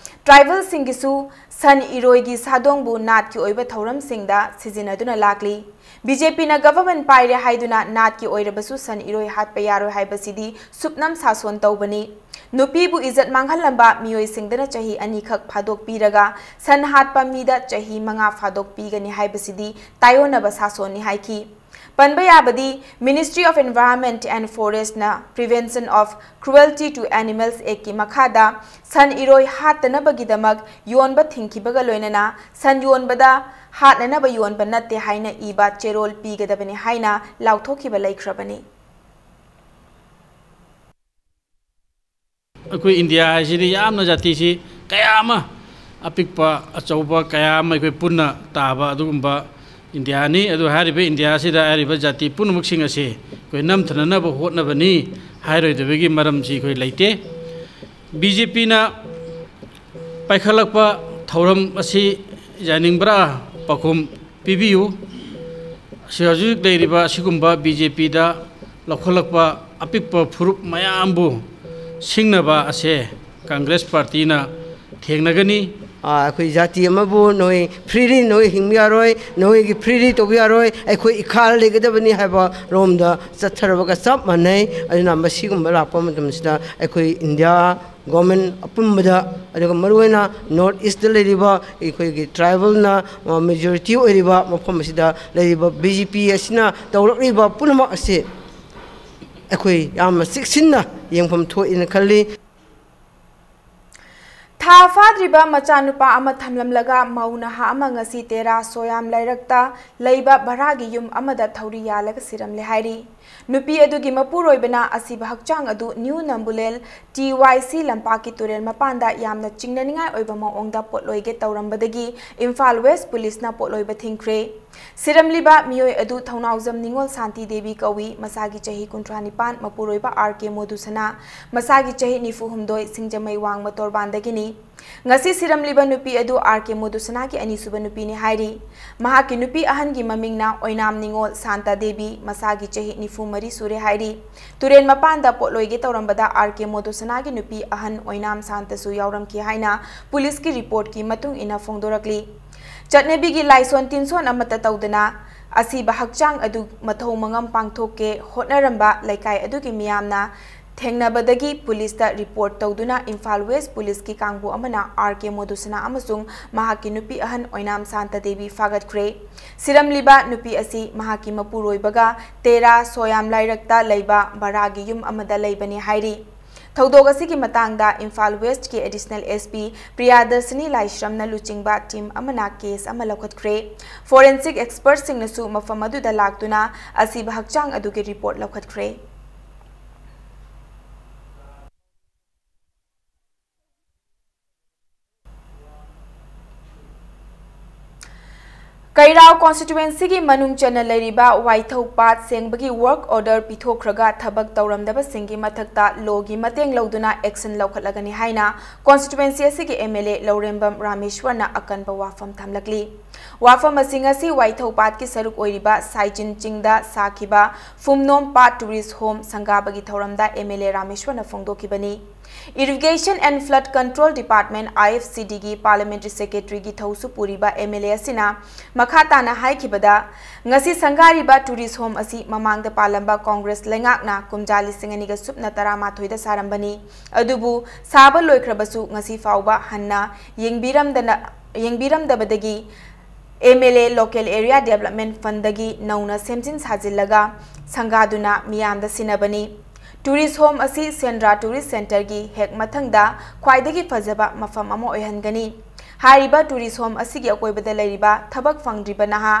tribalꯁꯤꯡꯒꯤꯁꯨ ꯁꯟ ꯏꯔꯣꯏꯒꯤ ꯁꯥꯗꯣꯡꯕꯨ ꯅꯥꯠꯀꯤ ꯑꯣꯏꯕ ꯊꯧꯔꯝꯁꯤꯡꯗ ꯁꯤꯖꯤꯟꯅꯗꯨꯅ ꯂꯥꯛꯂꯤ꯫ BJPꯅ government ꯄꯥꯏꯔꯦ ꯍꯥꯏꯗꯨꯅ ꯅꯥꯠꯀꯤ ꯑꯣꯏꯔꯕꯁꯨ ꯁꯟ ꯏꯔꯣꯏ ꯍꯥꯠꯄ ꯌꯥꯔꯣꯏ ꯍꯥꯏꯕꯁꯤꯗꯤ ꯁꯨꯞꯅꯝ ꯁꯥꯁꯣꯟ ꯇꯧꯕꯅꯤ꯫ ꯅꯨꯄꯤꯕꯨ ꯏꯖꯠ ꯃꯥꯡꯍꯜꯂꯝꯕ ꯃꯤꯑꯣꯏꯁꯤꯡꯗꯅ ꯆꯍꯤ ꯑꯅꯤꯈꯛ ꯐꯥꯗꯣꯛꯄꯤꯔꯒ ꯁꯟ ꯍꯥꯠꯄ ꯃꯤꯗ ꯆꯍꯤ ꯃꯉꯥ ꯐꯥꯗꯣꯛꯄꯤꯒꯅꯤ ꯍꯥꯏꯕꯁꯤꯗꯤ ꯇꯥꯏꯑꯣꯟꯅꯕ ꯁꯥꯁꯣꯟꯅꯤ ꯍꯥꯏꯈꯤ꯫ ꯄꯟꯕ ꯌꯥꯕꯗꯤ, Ministry of Environment and Forest ꯅ Prevention of Cruelty to Animals Act ꯀꯤ ꯃꯈꯥꯗ ꯁꯟ ꯏꯔꯣꯏ ꯍꯥꯠꯇꯅꯕꯒꯤꯗꯃꯛ ꯌꯣꯟꯕ ꯊꯤꯡꯈꯤꯕꯒ ꯂꯣꯏꯅꯅ ꯁꯟ ꯌꯣꯟꯕꯗ ꯍꯥꯠꯅꯅꯕ ꯌꯣꯟꯕ ꯅꯠꯇꯦ ꯍꯥꯏꯅ ꯏꯕ ꯆꯦꯔꯣꯜ ꯄꯤꯒꯗꯕꯅꯤ ꯍꯥꯏꯅ ꯂꯥꯎꯊꯣꯛꯈꯤꯕ ꯂꯩꯈ꯭ꯔꯕꯅꯤ꯫ ꯑꯩꯈꯣꯏ ꯏꯟꯗꯤꯌꯥ ꯍꯥꯏꯁꯤꯗꯤ ꯌꯥꯝꯅ ꯖꯥꯇꯤꯁꯤ ꯀꯌꯥ ꯑꯃ, ꯑꯄꯤꯛꯄ ꯑꯆꯧꯕ ꯀꯌꯥ ꯑꯃ ꯑꯩꯈꯣꯏ ꯄꯨꯟꯅ ꯇꯥꯕ ꯑꯗꯨꯒꯨꯝꯕ ꯏꯟꯗꯤꯌꯥꯅꯤ꯫ ꯑꯗꯨ ꯍꯥꯏꯔꯤꯕ ꯏꯟꯗꯤꯌꯥꯁꯤꯗ ꯍꯥꯏꯔꯤꯕ ꯖꯥꯇꯤ ꯄꯨꯝꯅꯃꯛꯁꯤꯡ ꯑꯁꯤ ꯑꯩꯈꯣꯏ ꯅꯝꯊꯅꯅꯕ ꯍꯣꯠꯅꯕꯅꯤ ꯍꯥꯏꯔꯣꯏꯗꯕꯒꯤ ꯃꯔꯝꯁꯤ ꯑꯩꯈꯣꯏ ꯂꯩꯇꯦ꯫ ꯕꯤ ꯖꯦ ꯄꯤꯅ ꯄꯥꯏꯈꯠꯂꯛꯄ ꯊꯧꯔꯝ ꯑꯁꯤ ꯌꯥꯅꯤꯡꯕ꯭ꯔꯥ? ꯄꯥꯎꯈꯨꯝ ꯄꯤꯕꯤꯌꯨ꯫ ꯑꯁꯤ ꯍꯧꯖꯤꯛ ꯂꯩꯔꯤꯕ ꯑꯁꯤꯒꯨꯝꯕ ꯕꯤ ꯖꯦ ꯄꯤꯗ ꯂꯧꯈꯠꯂꯛꯄ ꯑꯄꯤꯛꯄ ꯐꯨꯔꯨꯞ ꯃꯌꯥꯝꯕꯨ ꯁꯤꯡꯅꯕ ꯑꯁꯦ ꯀꯪꯒ꯭ꯔꯦꯁ ꯄꯥꯔꯇꯤꯅ ꯊꯦꯡꯅꯒꯅꯤ꯫ ꯑꯥ, ꯑꯩꯈꯣꯏ ꯖꯥꯇꯤ ꯑꯃꯕꯨ ꯅꯣꯏ freely ꯅꯣꯏ ꯍꯤꯡꯕ ꯌꯥꯔꯣꯏ, ꯅꯣꯏꯒꯤ freely ꯇꯧꯕ ꯌꯥꯔꯣꯏ, ꯑꯩꯈꯣꯏ ꯏꯈꯥꯗ ꯂꯩꯒꯗꯕꯅꯤ ꯍꯥꯏꯕ ꯔꯣꯝꯗ ꯆꯠꯊꯔꯕꯒ ꯆꯞ ꯃꯥꯟꯅꯩ꯫ ꯑꯗꯨꯅ ꯃꯁꯤꯒꯨꯝꯕ ꯂꯥꯛꯄ ꯃꯇꯝꯁꯤꯗ ꯑꯩꯈꯣꯏ ꯏꯟꯗꯤꯌꯥ government ꯑꯄꯨꯟꯕꯗ, ꯑꯗꯨꯒ ꯃꯔꯨꯑꯣꯏꯅ North East ꯇ ꯂꯩꯔꯤꯕ ꯑꯩꯈꯣꯏꯒꯤ tribal ꯅ, ꯑ, majority ꯑꯣꯏꯔꯤꯕ ꯃꯐꯝ ꯑꯁꯤꯗ ꯂꯩꯔꯤꯕ ꯕꯤ ꯖꯦ ꯄꯤ ꯑꯁꯤꯅ ꯇꯧꯔꯛꯂꯤꯕ ꯄꯨꯝꯅꯃꯛ ꯑꯁꯤ ꯑꯩꯈꯣꯏ ꯌꯥꯝꯅ ꯆꯦꯛꯁꯤꯟꯅ ꯌꯦꯡꯐꯝ ꯊꯣꯛꯏꯅ ꯈꯜꯂꯤ꯫ ꯊꯥ ꯐꯥꯗ꯭ꯔꯤꯕ ꯃꯆꯥꯅꯨꯄꯥ ꯑꯃ ꯊꯝꯂꯝꯂꯒ ꯃꯧ ꯅꯍꯥ ꯑꯃ ꯉꯁꯤ ꯇꯦꯔꯥ ꯁꯣꯌꯥꯝ ꯂꯩꯔꯛꯇ ꯂꯩꯕ ꯚꯔꯥꯒꯤ ꯌꯨꯝ ꯑꯃꯗ ꯊꯧꯔꯤ ꯌꯥꯜꯂꯒ ꯁꯤꯔꯝꯂꯦ ꯍꯥꯏꯔꯤ꯫ ꯅꯨꯄꯤ ꯑꯗꯨꯒꯤ ꯃꯄꯨꯔꯣꯏꯕꯅ ꯑꯁꯤꯕ ꯍꯛꯆꯥꯡ ꯑꯗꯨ ꯅ꯭ꯌꯨ ꯅꯝꯕꯨꯂꯦꯜ ꯇꯤ ꯋꯥꯏ ꯁꯤ ꯂꯝꯄꯥꯛꯀꯤ ꯇꯨꯔꯦꯜ ꯃꯄꯥꯟꯗ ꯌꯥꯝꯅ ꯆꯤꯡꯅꯅꯤꯡꯉꯥꯏ ꯑꯣꯏꯕ ꯃꯑꯣꯡꯗ ꯄꯣꯠꯂꯣꯏꯒꯦ ꯇꯧꯔꯝꯕꯗꯒꯤ ꯏꯝꯐꯥꯜ ꯋꯦꯁ ꯄꯨꯂꯤꯁꯅ ꯄꯣꯠꯂꯣꯏꯕ ꯊꯤꯡꯈ꯭ꯔꯦ꯫ ꯁꯤꯔꯝꯂꯤꯕ ꯃꯤꯑꯣꯏ ꯑꯗꯨ ꯊꯧꯅꯥꯎꯖꯝ ꯅꯤꯉꯣꯜ ꯁꯥꯟꯇꯤ ꯗꯦꯕꯤ ꯀꯧꯏ, ꯃꯁꯥꯒꯤ ꯆꯍꯤ ꯀꯨꯟꯊ꯭ꯔꯥ ꯅꯤꯄꯥꯟ, ꯃꯄꯨꯔꯣꯏꯕ ꯑꯥꯔ ꯀꯦ ꯃꯣꯗꯨꯁꯅꯥ, ꯃꯁꯥꯒꯤ ꯆꯍꯤ ꯅꯤꯐꯨ ꯍꯨꯝꯗꯣꯏ, ꯁꯤꯡꯖꯃꯩ ꯋꯥꯡꯃ ꯇꯣꯔꯕꯥꯟꯗꯒꯤꯅꯤ꯫ ꯉꯁꯤ ꯁꯤꯔꯝꯂꯤꯕ ꯅꯨꯄꯤ ꯑꯗꯨ ꯑꯥꯔ ꯀꯦ ꯃꯣꯗꯨꯁꯅꯥꯒꯤ ꯑꯅꯤꯁꯨꯕ ꯅꯨꯄꯤꯅꯤ ꯍꯥꯏꯔꯤ꯫ ꯃꯍꯥꯛꯀꯤ ꯅꯨꯄꯤ ꯑꯍꯟꯒꯤ ꯃꯃꯤꯡꯅ ꯑꯣꯏꯅꯥꯝ ꯅꯤꯉꯣꯜ ꯁꯥꯟꯇ ꯗꯦꯕꯤ, ꯃꯁꯥꯒꯤ ꯆꯍꯤ ꯅꯤꯐꯨ ꯃꯔꯤ ꯁꯨꯔꯦ ꯍꯥꯏꯔꯤ꯫ ꯇꯨꯔꯦꯟ ꯃꯄꯥꯟꯗ ꯄꯣꯠꯂꯣꯏꯒꯦ ꯇꯧꯔꯝꯕꯗ ꯑꯥꯔ ꯀꯦ ꯃꯣꯗꯨꯁꯅꯥꯒꯤ ꯅꯨꯄꯤ ꯑꯍꯟ ꯑꯣꯏꯅꯥꯝ ꯁꯥꯟꯇꯁꯨ ꯌꯥꯎꯔꯝꯈꯤ ꯍꯥꯏꯅ ꯄꯨꯂꯤꯁꯀꯤ ꯔꯤꯄꯣꯔꯠꯀꯤ ꯃꯇꯨꯡ ꯏꯟꯅ ꯐꯣꯡꯗꯣꯔꯛꯂꯤ꯫ ꯆꯠꯅꯕꯤꯒꯤ ꯂꯥꯏꯁꯣꯟ ꯇꯤꯟꯁꯣꯟ ꯑꯃꯠꯇ ꯇꯧꯗꯅ ꯑꯁꯤꯕ ꯍꯛꯆꯥꯡ ꯑꯗꯨ ꯃꯊꯧ ꯃꯉꯝ ꯄꯥꯡꯊꯣꯛꯀꯦ ꯍꯣꯠꯅꯔꯝꯕ ꯂꯩꯀꯥꯏ ꯑꯗꯨꯒꯤ ꯃꯤꯌꯥꯝꯅ ꯊꯦꯡꯅꯕꯗꯒꯤ ꯄꯨꯂꯤꯁꯇ ꯔꯤꯄꯣꯔꯠ ꯇꯧꯗꯨꯅ ꯏꯝꯐꯥꯜ ꯋꯦꯁ ꯄꯨꯂꯤꯁꯀꯤ ꯀꯥꯡꯕꯨ ꯑꯃꯅ ꯑꯥꯔ ꯀꯦ ꯃꯣꯗꯨꯁꯅꯥ ꯑꯃꯁꯨꯡ ꯃꯍꯥꯛꯀꯤ ꯅꯨꯄꯤ ꯑꯍꯟ ꯑꯣꯏꯅꯥꯝ ꯁꯥꯟꯇ ꯗꯦꯕꯤ ꯐꯥꯒꯠꯈ꯭ꯔꯦ꯫ ꯁꯤꯔꯝꯂꯤꯕ ꯅꯨꯄꯤ ꯑꯁꯤ ꯃꯍꯥꯛꯀꯤ ꯃꯄꯨꯔꯣꯏꯕꯒ ꯇꯦꯔꯥ ꯁꯣꯌꯥꯝ ꯂꯥꯏꯔꯛꯇ ꯂꯩꯕ ꯚꯔꯥꯒꯤ ꯌꯨꯝ ꯑꯃꯗ ꯂꯩꯕꯅꯤ ꯍꯥꯏꯔꯤ꯫ ꯊꯧꯗꯣꯛ ꯑꯁꯤꯒꯤ ꯃꯇꯥꯡꯗ ꯏꯝꯐꯥꯜ ꯋꯦꯁ꯭ꯠꯀꯤ ꯑꯦꯗꯤꯁꯅꯦꯜ ꯑꯦꯁ ꯄꯤ ꯄ꯭ꯔꯤꯌꯥꯗꯔꯁꯤꯅꯤ ꯂꯥꯏꯁ꯭ꯔꯝꯅ ꯂꯨꯆꯤꯡꯕ ꯇꯤꯝ ꯑꯃꯅ ꯀꯦꯁ ꯑꯃ ꯂꯧꯈꯠꯈ꯭ꯔꯦ꯫ ꯐꯣꯔꯦꯟꯁꯤꯛ ꯑꯦꯛꯁꯄꯔꯠꯁꯤꯡꯅꯁꯨ ꯃꯐꯝ ꯑꯗꯨꯗ ꯂꯥꯛꯇꯨꯅ ꯑꯁꯤꯕ ꯍꯛꯆꯥꯡ ꯑꯗꯨꯒꯤ ꯔꯤꯄꯣꯔꯠ ꯂꯧꯈꯠꯈ꯭ꯔꯦ꯫ ꯀꯩꯔꯥꯎ ꯀꯣꯟꯁꯇꯤꯇ꯭ꯋꯦꯟꯁꯤꯒꯤ ꯃꯅꯨꯡ ꯆꯟꯅ ꯂꯩꯔꯤꯕ ꯋꯥꯏꯊꯧ ꯄꯥꯠ ꯁꯦꯡꯕꯒꯤ ꯋꯥꯔꯛ ꯑꯣꯔꯗꯔ ꯄꯤꯊꯣꯛꯈ꯭ꯔꯒ ꯊꯕꯛ ꯇꯧꯔꯝꯗꯕꯁꯤꯡꯒꯤ ꯃꯊꯛꯇ ꯂꯣꯒꯤ ꯃꯇꯦꯡ ꯂꯧꯗꯨꯅ ꯑꯦꯛꯁꯟ ꯂꯧꯈꯠꯂꯒꯅꯤ ꯍꯥꯏꯅ ꯀꯣꯟꯁꯇꯤꯇ꯭ꯋꯦꯟꯁꯤ ꯑꯁꯤꯒꯤ ꯑꯦꯝ ꯑꯦꯜ ꯑꯦ ꯂꯧꯔꯦꯝꯕꯝ ꯔꯥꯃꯦꯁ꯭ꯋꯔꯅ ꯑꯀꯟꯕ ꯋꯥꯐꯝ ꯊꯝꯂꯛꯂꯤ꯫ ꯋꯥꯐꯝ ꯑꯁꯤ ꯉꯁꯤ ꯋꯥꯏꯊꯧ ꯄꯥꯠꯀꯤ ꯁꯔꯨꯛ ꯑꯣꯏꯔꯤꯕ ꯁꯥꯏꯖꯤꯟ ꯆꯤꯡꯗ ꯁꯥꯈꯤꯕ ꯐꯨꯝꯅꯣꯝ ꯄꯥꯠ ꯇꯨꯔꯤꯁ ꯍꯣꯝ ꯁꯪꯒꯥꯕꯒꯤ ꯊꯧꯔꯝꯗ ꯑꯦꯝ ꯑꯦꯜ ꯑꯦ ꯔꯥꯃꯦꯁ꯭ꯋꯔꯅ ꯐꯣꯡꯗꯣꯛꯈꯤꯕꯅꯤ꯫ Irrigation and Flood Control Department, I F C D ꯒꯤ Parliamentary Secretary ꯒꯤ ꯊꯧꯁꯨ ꯄꯨꯔꯤꯕ ꯑꯦꯝ ꯑꯦꯜ ꯑꯦ ꯑꯁꯤꯅ ꯃꯈꯥ ꯇꯥꯅ ꯍꯥꯏꯈꯤꯕꯗ, ꯉꯁꯤ ꯁꯪꯒꯥꯔꯤꯕ ꯇꯨꯔꯤꯁ ꯍꯣꯝ ꯑꯁꯤ ꯃꯃꯥꯡꯗ ꯄꯥꯜꯂꯝꯕ ꯀꯣꯡꯒ꯭ꯔꯦꯁ ꯂꯩꯉꯥꯛꯅ ꯀꯨꯝꯖꯥ ꯂꯤꯁꯤꯡ ꯑꯅꯤꯒ ꯁꯨꯞꯅ ꯇꯔꯥꯃꯥꯊꯣꯏꯗ ꯁꯥꯔꯝꯕꯅꯤ꯫ ꯑꯗꯨꯕꯨ ꯁꯥꯕ ꯂꯣꯏꯈ꯭ꯔꯕꯁꯨ ꯉꯁꯤ ꯐꯥꯎꯕ ꯍꯟꯅ ꯌꯦꯡꯕꯤꯔꯝꯗꯅ, ꯌꯦꯡꯕꯤꯔꯝꯗꯕꯗꯒꯤ M L A Local Area Development Fund ꯗꯒꯤ ꯅꯧꯅ ꯁꯦꯝꯖꯤꯟ ꯁꯥꯖꯤꯜꯂꯒ ꯁꯪꯒꯥꯗꯨꯅ ꯃꯤꯌꯥꯝꯗ ꯁꯤꯟꯅꯕꯅꯤ꯫ ꯇꯨꯔꯤꯁ ꯍꯣꯝ ꯑꯁꯤ ꯁꯦꯟꯗ꯭ꯔꯥ ꯇꯨꯔꯤꯁ ꯁꯦꯟꯇꯔꯒꯤ ꯍꯦꯛ ꯃꯊꯪꯗ ꯈ꯭ꯋꯥꯏꯗꯒꯤ ꯐꯖꯕ ꯃꯐꯝ ꯑꯃ ꯑꯣꯏꯍꯟꯒꯅꯤ꯫ ꯍꯥꯏꯔꯤꯕ ꯇꯨꯔꯤꯁ ꯍꯣꯝ ꯑꯁꯤꯒꯤ ꯑꯀꯣꯏꯕꯗ ꯂꯩꯔꯤꯕ ꯊꯕꯛ ꯐꯪꯗ꯭ꯔꯤꯕ ꯅꯍꯥ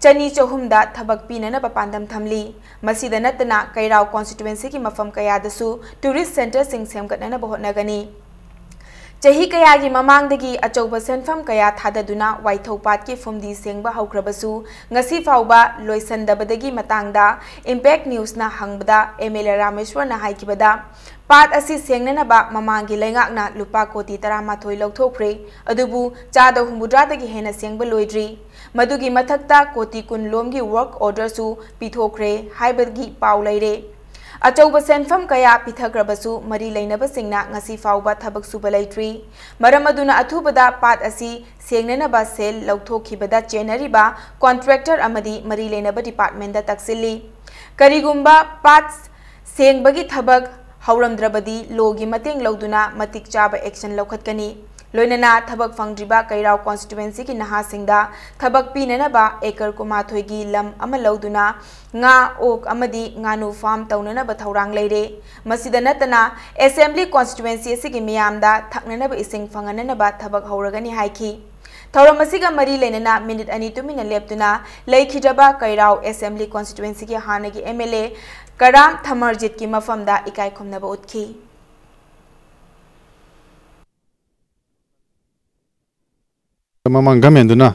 ꯆꯅꯤ ꯆꯍꯨꯝꯗ ꯊꯕꯛ ꯄꯤꯅꯅꯕ ꯄꯥꯟꯗꯝ ꯊꯝꯂꯤ꯫ ꯃꯁꯤꯗ ꯅꯠꯇꯅ ꯀꯩꯔꯥꯎ ꯀꯣꯟꯁꯇꯤꯇ꯭ꯋꯦꯟꯁꯤꯒꯤ ꯃꯐꯝ ꯀꯌꯥꯗꯁꯨ ꯇꯨꯔꯤꯁ ꯁꯦꯟꯇꯔꯁꯤꯡ ꯁꯦꯝꯒꯠꯅꯅꯕ ꯍꯣꯠꯅꯒꯅꯤ꯫ ꯆꯍꯤ ꯀꯌꯥꯒꯤ ꯃꯃꯥꯡꯗꯒꯤ ꯑꯆꯧꯕ ꯁꯦꯟꯐꯝ ꯀꯌꯥ ꯊꯥꯗꯗꯨꯅ ꯋꯥꯏꯊꯧ ꯄꯥꯠꯀꯤ ꯐꯨꯝꯗꯤ ꯁꯦꯡꯕ ꯍꯧꯈ꯭ꯔꯕꯁꯨ ꯉꯁꯤ ꯐꯥꯎꯕ ꯂꯣꯏꯁꯟꯗꯕꯗꯒꯤ ꯃꯇꯥꯡꯗ Impact News ꯅ ꯍꯪꯕꯗ ꯑꯦꯝ ꯑꯦꯜ ꯑꯦ ꯔꯥꯃꯦꯁ꯭ꯋꯔꯅ ꯍꯥꯏꯈꯤꯕꯗ, ꯄꯥꯠ ꯑꯁꯤ ꯁꯦꯡꯅꯅꯕ ꯃꯃꯥꯡꯒꯤ ꯂꯩꯉꯥꯛꯅ ꯂꯨꯄꯥ ꯀꯣꯇꯤ ꯇꯔꯥꯃꯥꯊꯣꯏ ꯂꯧꯊꯣꯛꯈ꯭ꯔꯦ, ꯑꯗꯨꯕꯨ ꯆꯥꯗ ꯍꯨꯝꯐꯨꯇꯔꯥꯗꯒꯤ ꯍꯦꯟꯅ ꯁꯦꯡꯕ ꯂꯣꯏꯗ꯭ꯔꯤ꯫ ꯃꯗꯨꯒꯤ ꯃꯊꯛꯇ ꯀꯣꯇꯤ ꯀꯨꯟ ꯂꯣꯝꯒꯤ ꯋꯥꯔꯛ ꯑꯣꯔꯗꯔꯁꯨ ꯄꯤꯊꯣꯛꯈ꯭ꯔꯦ ꯍꯥꯏꯕꯒꯤ ꯄꯥꯎ ꯂꯩꯔꯦ꯫ ꯑꯆꯧꯕ ꯁꯦꯟꯐꯝ ꯀꯌꯥ ꯄꯤꯊꯈ꯭ꯔꯕꯁꯨ ꯃꯔꯤ ꯂꯩꯅꯕꯁꯤꯡꯅ ꯉꯁꯤ ꯐꯥꯎꯕ ꯊꯕꯛ ꯁꯨꯕ ꯂꯩꯇ꯭ꯔꯤ꯫ ꯃꯔꯝ ꯑꯗꯨꯅ ꯑꯊꯨꯕꯗ ꯄꯥꯠ ꯑꯁꯤ ꯁꯦꯡꯅꯅꯕ ꯁꯦꯜ ꯂꯧꯊꯣꯛꯈꯤꯕꯗ ꯆꯦꯟꯅꯔꯤꯕ ꯀꯣꯟꯇ꯭ꯔꯦꯛꯇꯔ ꯑꯃꯗꯤ ꯃꯔꯤ ꯂꯩꯅꯕ ꯗꯤꯄꯥꯔꯠꯃꯦꯟꯗ ꯇꯛꯁꯤꯜꯂꯤ꯫ ꯀꯔꯤꯒꯨꯝꯕ ꯄꯥꯠ ꯁꯦꯡꯕꯒꯤ ꯊꯕꯛ ꯍꯧꯔꯝꯗ꯭ꯔꯕꯗꯤ ꯂꯣꯒꯤ ꯃꯇꯦꯡ ꯂꯧꯗꯨꯅ ꯃꯇꯤꯛ ꯆꯥꯕ ꯑꯦꯛꯁꯟ ꯂꯧꯈꯠꯀꯅꯤ꯫ ꯂꯣꯏꯅꯅ ꯊꯕꯛ ꯐꯪꯗ꯭ꯔꯤꯕ ꯀꯩꯔꯥꯎ ꯀꯣꯟꯁꯇꯤꯇ꯭ꯋꯦꯟꯁꯤꯒꯤ ꯅꯍꯥꯁꯤꯡꯗ ꯊꯕꯛ ꯄꯤꯅꯅꯕ ꯑꯦꯀꯔ ꯀꯨꯟꯃꯥꯊꯣꯏꯒꯤ ꯂꯝ ꯑꯃ ꯂꯧꯗꯨꯅ ꯉꯥ, ꯑꯣꯛ ꯑꯃꯗꯤ ꯉꯥꯅꯨ ꯐꯥꯔꯝ ꯇꯧꯅꯅꯕ ꯊꯧꯔꯥꯡ ꯂꯩꯔꯦ꯫ ꯃꯁꯤꯗ ꯅꯠꯇꯅ ꯑꯦꯁꯦꯝꯕ꯭ꯂꯤ ꯀꯣꯟꯁꯇꯤꯇ꯭ꯋꯦꯟꯁꯤ ꯑꯁꯤꯒꯤ ꯃꯤꯌꯥꯝꯗ ꯊꯛꯅꯅꯕ ꯏꯁꯤꯡ ꯐꯪꯍꯟꯅꯅꯕ ꯊꯕꯛ ꯍꯧꯔꯒꯅꯤ ꯍꯥꯏꯈꯤ꯫ ꯊꯧꯔꯝ ꯑꯁꯤꯒ ꯃꯔꯤ ꯂꯩꯅꯅ ꯃꯤꯅꯤꯠ ꯑꯅꯤ ꯇꯨꯃꯤꯟꯅ ꯂꯦꯞꯇꯨꯅ ꯂꯩꯈꯤꯗ꯭ꯔꯕ ꯀꯩꯔꯥꯎ ꯑꯦꯁꯦꯝꯕ꯭ꯂꯤ ꯀꯣꯟꯁꯇꯤꯇ꯭ꯋꯦꯟꯁꯤꯒꯤ ꯍꯥꯟꯅꯒꯤ ꯑꯦꯝ ꯑꯦꯜ ꯑꯦ ꯀꯔꯥꯝ ꯊꯃꯔꯖꯤꯠꯀꯤ ꯃꯐꯝꯗ ꯏꯀꯥꯏ ꯈꯨꯝꯅꯕ ꯎꯠꯈꯤ꯫ ꯃꯃꯥꯡ ꯒꯃꯦꯟꯗꯨꯅ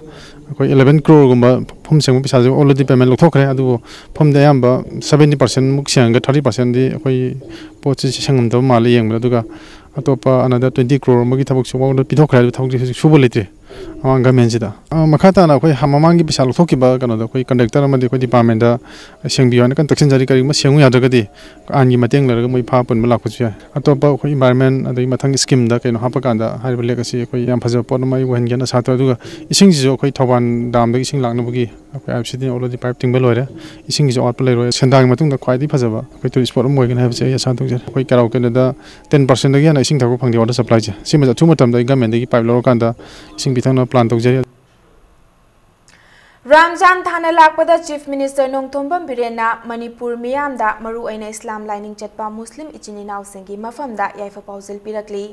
ꯑꯩꯈꯣꯏ eleven crore ꯒꯨꯝꯕ ꯐꯨꯝ ꯁꯦꯡꯕ ꯄꯩꯁꯥꯁꯦ already payment ꯂꯧꯊꯣꯛꯈ꯭ꯔꯦ꯫ ꯑꯗꯨꯕꯨ ꯐꯨꯝꯗꯤ ꯑꯌꯥꯝꯕ seventy percent ꯃꯨꯛ ꯁꯦꯡꯉꯒ thirty percent ꯗꯤ ꯑꯩꯈꯣꯏ ꯄꯣꯠꯁꯤ ꯁꯦꯡꯉꯝꯗꯕ ꯃꯥꯜꯂꯦ ꯌꯦꯡꯕꯗ꯫ ꯑꯗꯨꯒ ꯑꯇꯣꯞꯄ another twenty crore ꯑꯃꯒꯤ ꯊꯕꯛꯁꯨ already ꯄꯤꯊꯣꯛꯈ꯭ꯔꯦ꯫ ꯑꯗꯨ ꯊꯕꯛꯁꯤ ꯍꯧꯖꯤꯛ ꯁꯨꯕ ꯂꯩꯇ꯭ꯔꯤ ꯃꯃꯥꯡ ꯒꯃꯦꯟꯁꯤꯗ꯫ ꯑ, ꯃꯈꯥ ꯇꯥꯅ ꯑꯩꯈꯣꯏ ꯍ-, ꯃꯃꯥꯡꯒꯤ ꯄꯩꯁꯥ ꯂꯧꯊꯣꯛꯈꯤꯕ ꯀꯩꯅꯣꯗꯣ ꯑꯩꯈꯣꯏ ꯀꯟꯗꯛꯇꯔ ꯑꯃꯗꯤ ꯑꯩꯈꯣꯏ ꯗꯤꯄꯥꯔꯠꯃꯦꯟꯗ ꯁꯦꯡꯕꯤꯌꯨ ꯍꯥꯏꯅ ꯀꯟꯅ ꯇꯛꯁꯤꯟꯖꯔꯤ꯫ ꯀꯔꯤꯒꯨꯝꯕ ꯁꯦꯡꯉꯨ ꯌꯥꯗ꯭ꯔꯒꯗꯤ ꯑꯥꯏꯟꯒꯤ ꯃꯇꯦꯡ ꯂꯩꯔꯒ ꯃꯣꯏ ꯐꯥ ꯄꯨꯟꯕ ꯂꯥꯛꯄꯁꯨ ꯌꯥꯏ꯫ ꯑꯇꯣꯞꯄ ꯑꯩꯈꯣꯏ ꯏꯟꯚꯥꯏꯔꯣꯟꯃꯦꯟ ꯑꯗꯒꯤ ꯃꯊꯪ ꯁ꯭ꯀꯤꯝꯗ ꯀꯩꯅꯣ ꯍꯥꯞꯄꯀꯥꯟꯗ ꯍꯥꯏꯔꯤꯕ ꯂꯦꯛ ꯑꯁꯤ ꯑꯩꯈꯣꯏ ꯌꯥꯝ ꯐꯖꯕ ꯄꯣꯠ ꯑꯃ ꯑꯩ ꯑꯣꯏꯍꯟꯒꯦꯅ ꯑꯁꯥ ꯇꯧꯏ꯫ ꯑꯗꯨꯒ ꯏꯁꯤꯡꯁꯤꯁꯨ ꯑꯩꯈꯣꯏ ꯊꯧꯕꯥꯜ ꯗꯥꯝꯗꯒꯤ ꯏꯁꯤꯡ ꯂꯥꯛꯅꯕꯒꯤ ꯑꯩꯈꯣꯏ ꯑꯥꯏ ꯑꯦꯐ ꯁꯤ ꯗꯤꯅ already ꯄꯥꯏꯞ ꯇꯤꯡꯕ ꯂꯣꯏꯔꯦ꯫ ꯏꯁꯤꯡꯒꯤꯁꯨ ꯑꯋꯥꯠꯄ ꯂꯩꯔꯣꯏ꯫ ꯁꯦꯟꯗꯥꯡꯒꯤ ꯃꯇꯨꯡꯗ ꯈ꯭ꯋꯥꯏꯗꯒꯤ ꯐꯖꯕ ꯑꯩꯈꯣꯏ ꯇꯨꯔꯤꯁ ꯁ꯭ꯄꯣꯠ ꯑꯃ ꯑꯣꯏꯒꯅꯤ ꯍꯥꯏꯕꯁꯦ ꯑꯩ ꯑꯁꯥ ꯇꯧꯖꯔꯤ꯫ ꯑꯩꯈꯣꯏ ꯀꯩꯔꯥꯎ ꯀꯩꯅꯣꯗ ten percent ꯗꯒꯤ ꯍꯦꯟꯅ ꯏꯁꯤꯡ ꯊꯛꯄ ꯐꯪꯗꯦ, ꯋꯥꯇꯔ ꯁꯄ꯭ꯂꯥꯏꯁꯦ꯫ ꯁꯤꯃꯁꯦ ꯑꯊꯨꯕ ꯃꯇꯝꯗ ꯑꯩ ꯒꯃꯦꯟꯗꯒꯤ ꯄꯥꯏꯞ ꯂꯧꯔꯀꯥꯟꯗ ꯏꯁꯤꯡ ꯄꯤꯊꯛꯅꯕ ꯄ꯭ꯂꯥꯟ ꯇꯧꯖꯔꯤ꯫ ꯔꯝꯖꯥꯟ ꯊꯥꯅ ꯂꯥꯛꯄꯗ ꯆꯤꯐ ꯃꯤꯅꯤꯁꯇꯔ ꯅꯣꯡꯊꯣꯝꯕꯝ ꯕꯤꯔꯦꯟꯅ ꯃꯅꯤꯄꯨꯔ ꯃꯤꯌꯥꯝꯗ, ꯃꯔꯨꯑꯣꯏꯅ ꯏꯁꯂꯥꯝ ꯂꯥꯏꯅꯤꯡ ꯆꯠꯄ ꯃꯨꯁꯂꯤꯝ ꯏꯆꯤꯟ ꯏꯅꯥꯎꯁꯤꯡꯒꯤ ꯃꯐꯝꯗ ꯌꯥꯏꯐ ꯄꯥꯎꯖꯦꯜ ꯄꯤꯔꯛꯂꯤ꯫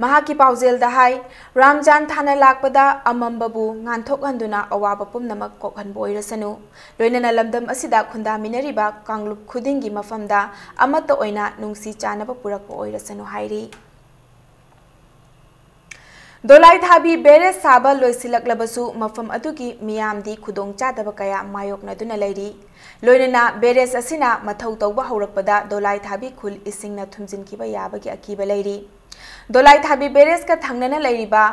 ꯃꯍꯥꯛꯀꯤ ꯄꯥꯎꯖꯦꯜꯗ ꯍꯥꯏ, ꯔꯝꯖꯥꯟ ꯊꯥꯅ ꯂꯥꯛꯄꯗ ꯑꯃꯝꯕꯕꯨ ꯉꯥꯟꯊꯣꯛꯍꯟꯗꯨꯅ ꯑꯋꯥꯕ ꯄꯨꯝꯅꯃꯛ ꯀꯣꯛꯍꯟꯕ ꯑꯣꯏꯔꯁꯅꯨ꯫ ꯂꯣꯏꯅꯅ ꯂꯝꯗꯝ ꯑꯁꯤꯗ ꯈꯨꯟꯗꯥꯃꯤꯟꯅꯔꯤꯕ ꯀꯥꯡꯂꯨꯞ ꯈꯨꯗꯤꯡꯒꯤ ꯃꯐꯝꯗ ꯑꯃꯠꯇ ꯑꯣꯏꯅ ꯅꯨꯡꯁꯤ ꯆꯥꯟꯅꯕ ꯄꯨꯔꯛꯄ ꯑꯣꯏꯔꯁꯅꯨ ꯍꯥꯏꯔꯤ꯫ ꯗꯣꯂꯥꯏꯊꯥꯕꯤ ꯕꯦꯔꯦꯖ ꯁꯥꯕ ꯂꯣꯏꯁꯤꯜꯂꯛꯂꯕꯁꯨ ꯃꯐꯝ ꯑꯗꯨꯒꯤ ꯃꯤꯌꯥꯝꯗꯤ ꯈꯨꯗꯣꯡꯆꯥꯗꯕ ꯀꯌꯥ ꯃꯥꯌꯣꯛꯅꯗꯨꯅ ꯂꯩꯔꯤ꯫ ꯂꯣꯏꯅꯅ ꯕꯦꯔꯦꯖ ꯑꯁꯤꯅ ꯃꯊꯧ ꯇꯧꯕ ꯍꯧꯔꯛꯄꯗ ꯗꯣꯂꯥꯏꯊꯥꯕꯤ ꯈꯨꯜ ꯏꯁꯤꯡꯅ ꯊꯨꯝꯖꯤꯟꯈꯤꯕ ꯌꯥꯕꯒꯤ ꯑꯀꯤꯕ ꯂꯩꯔꯤ꯫ ꯗꯣꯂꯥꯏꯊꯥꯕꯤ ꯕꯦꯔꯦꯖꯀ ꯊꯪꯅꯅ ꯂꯩꯔꯤꯕ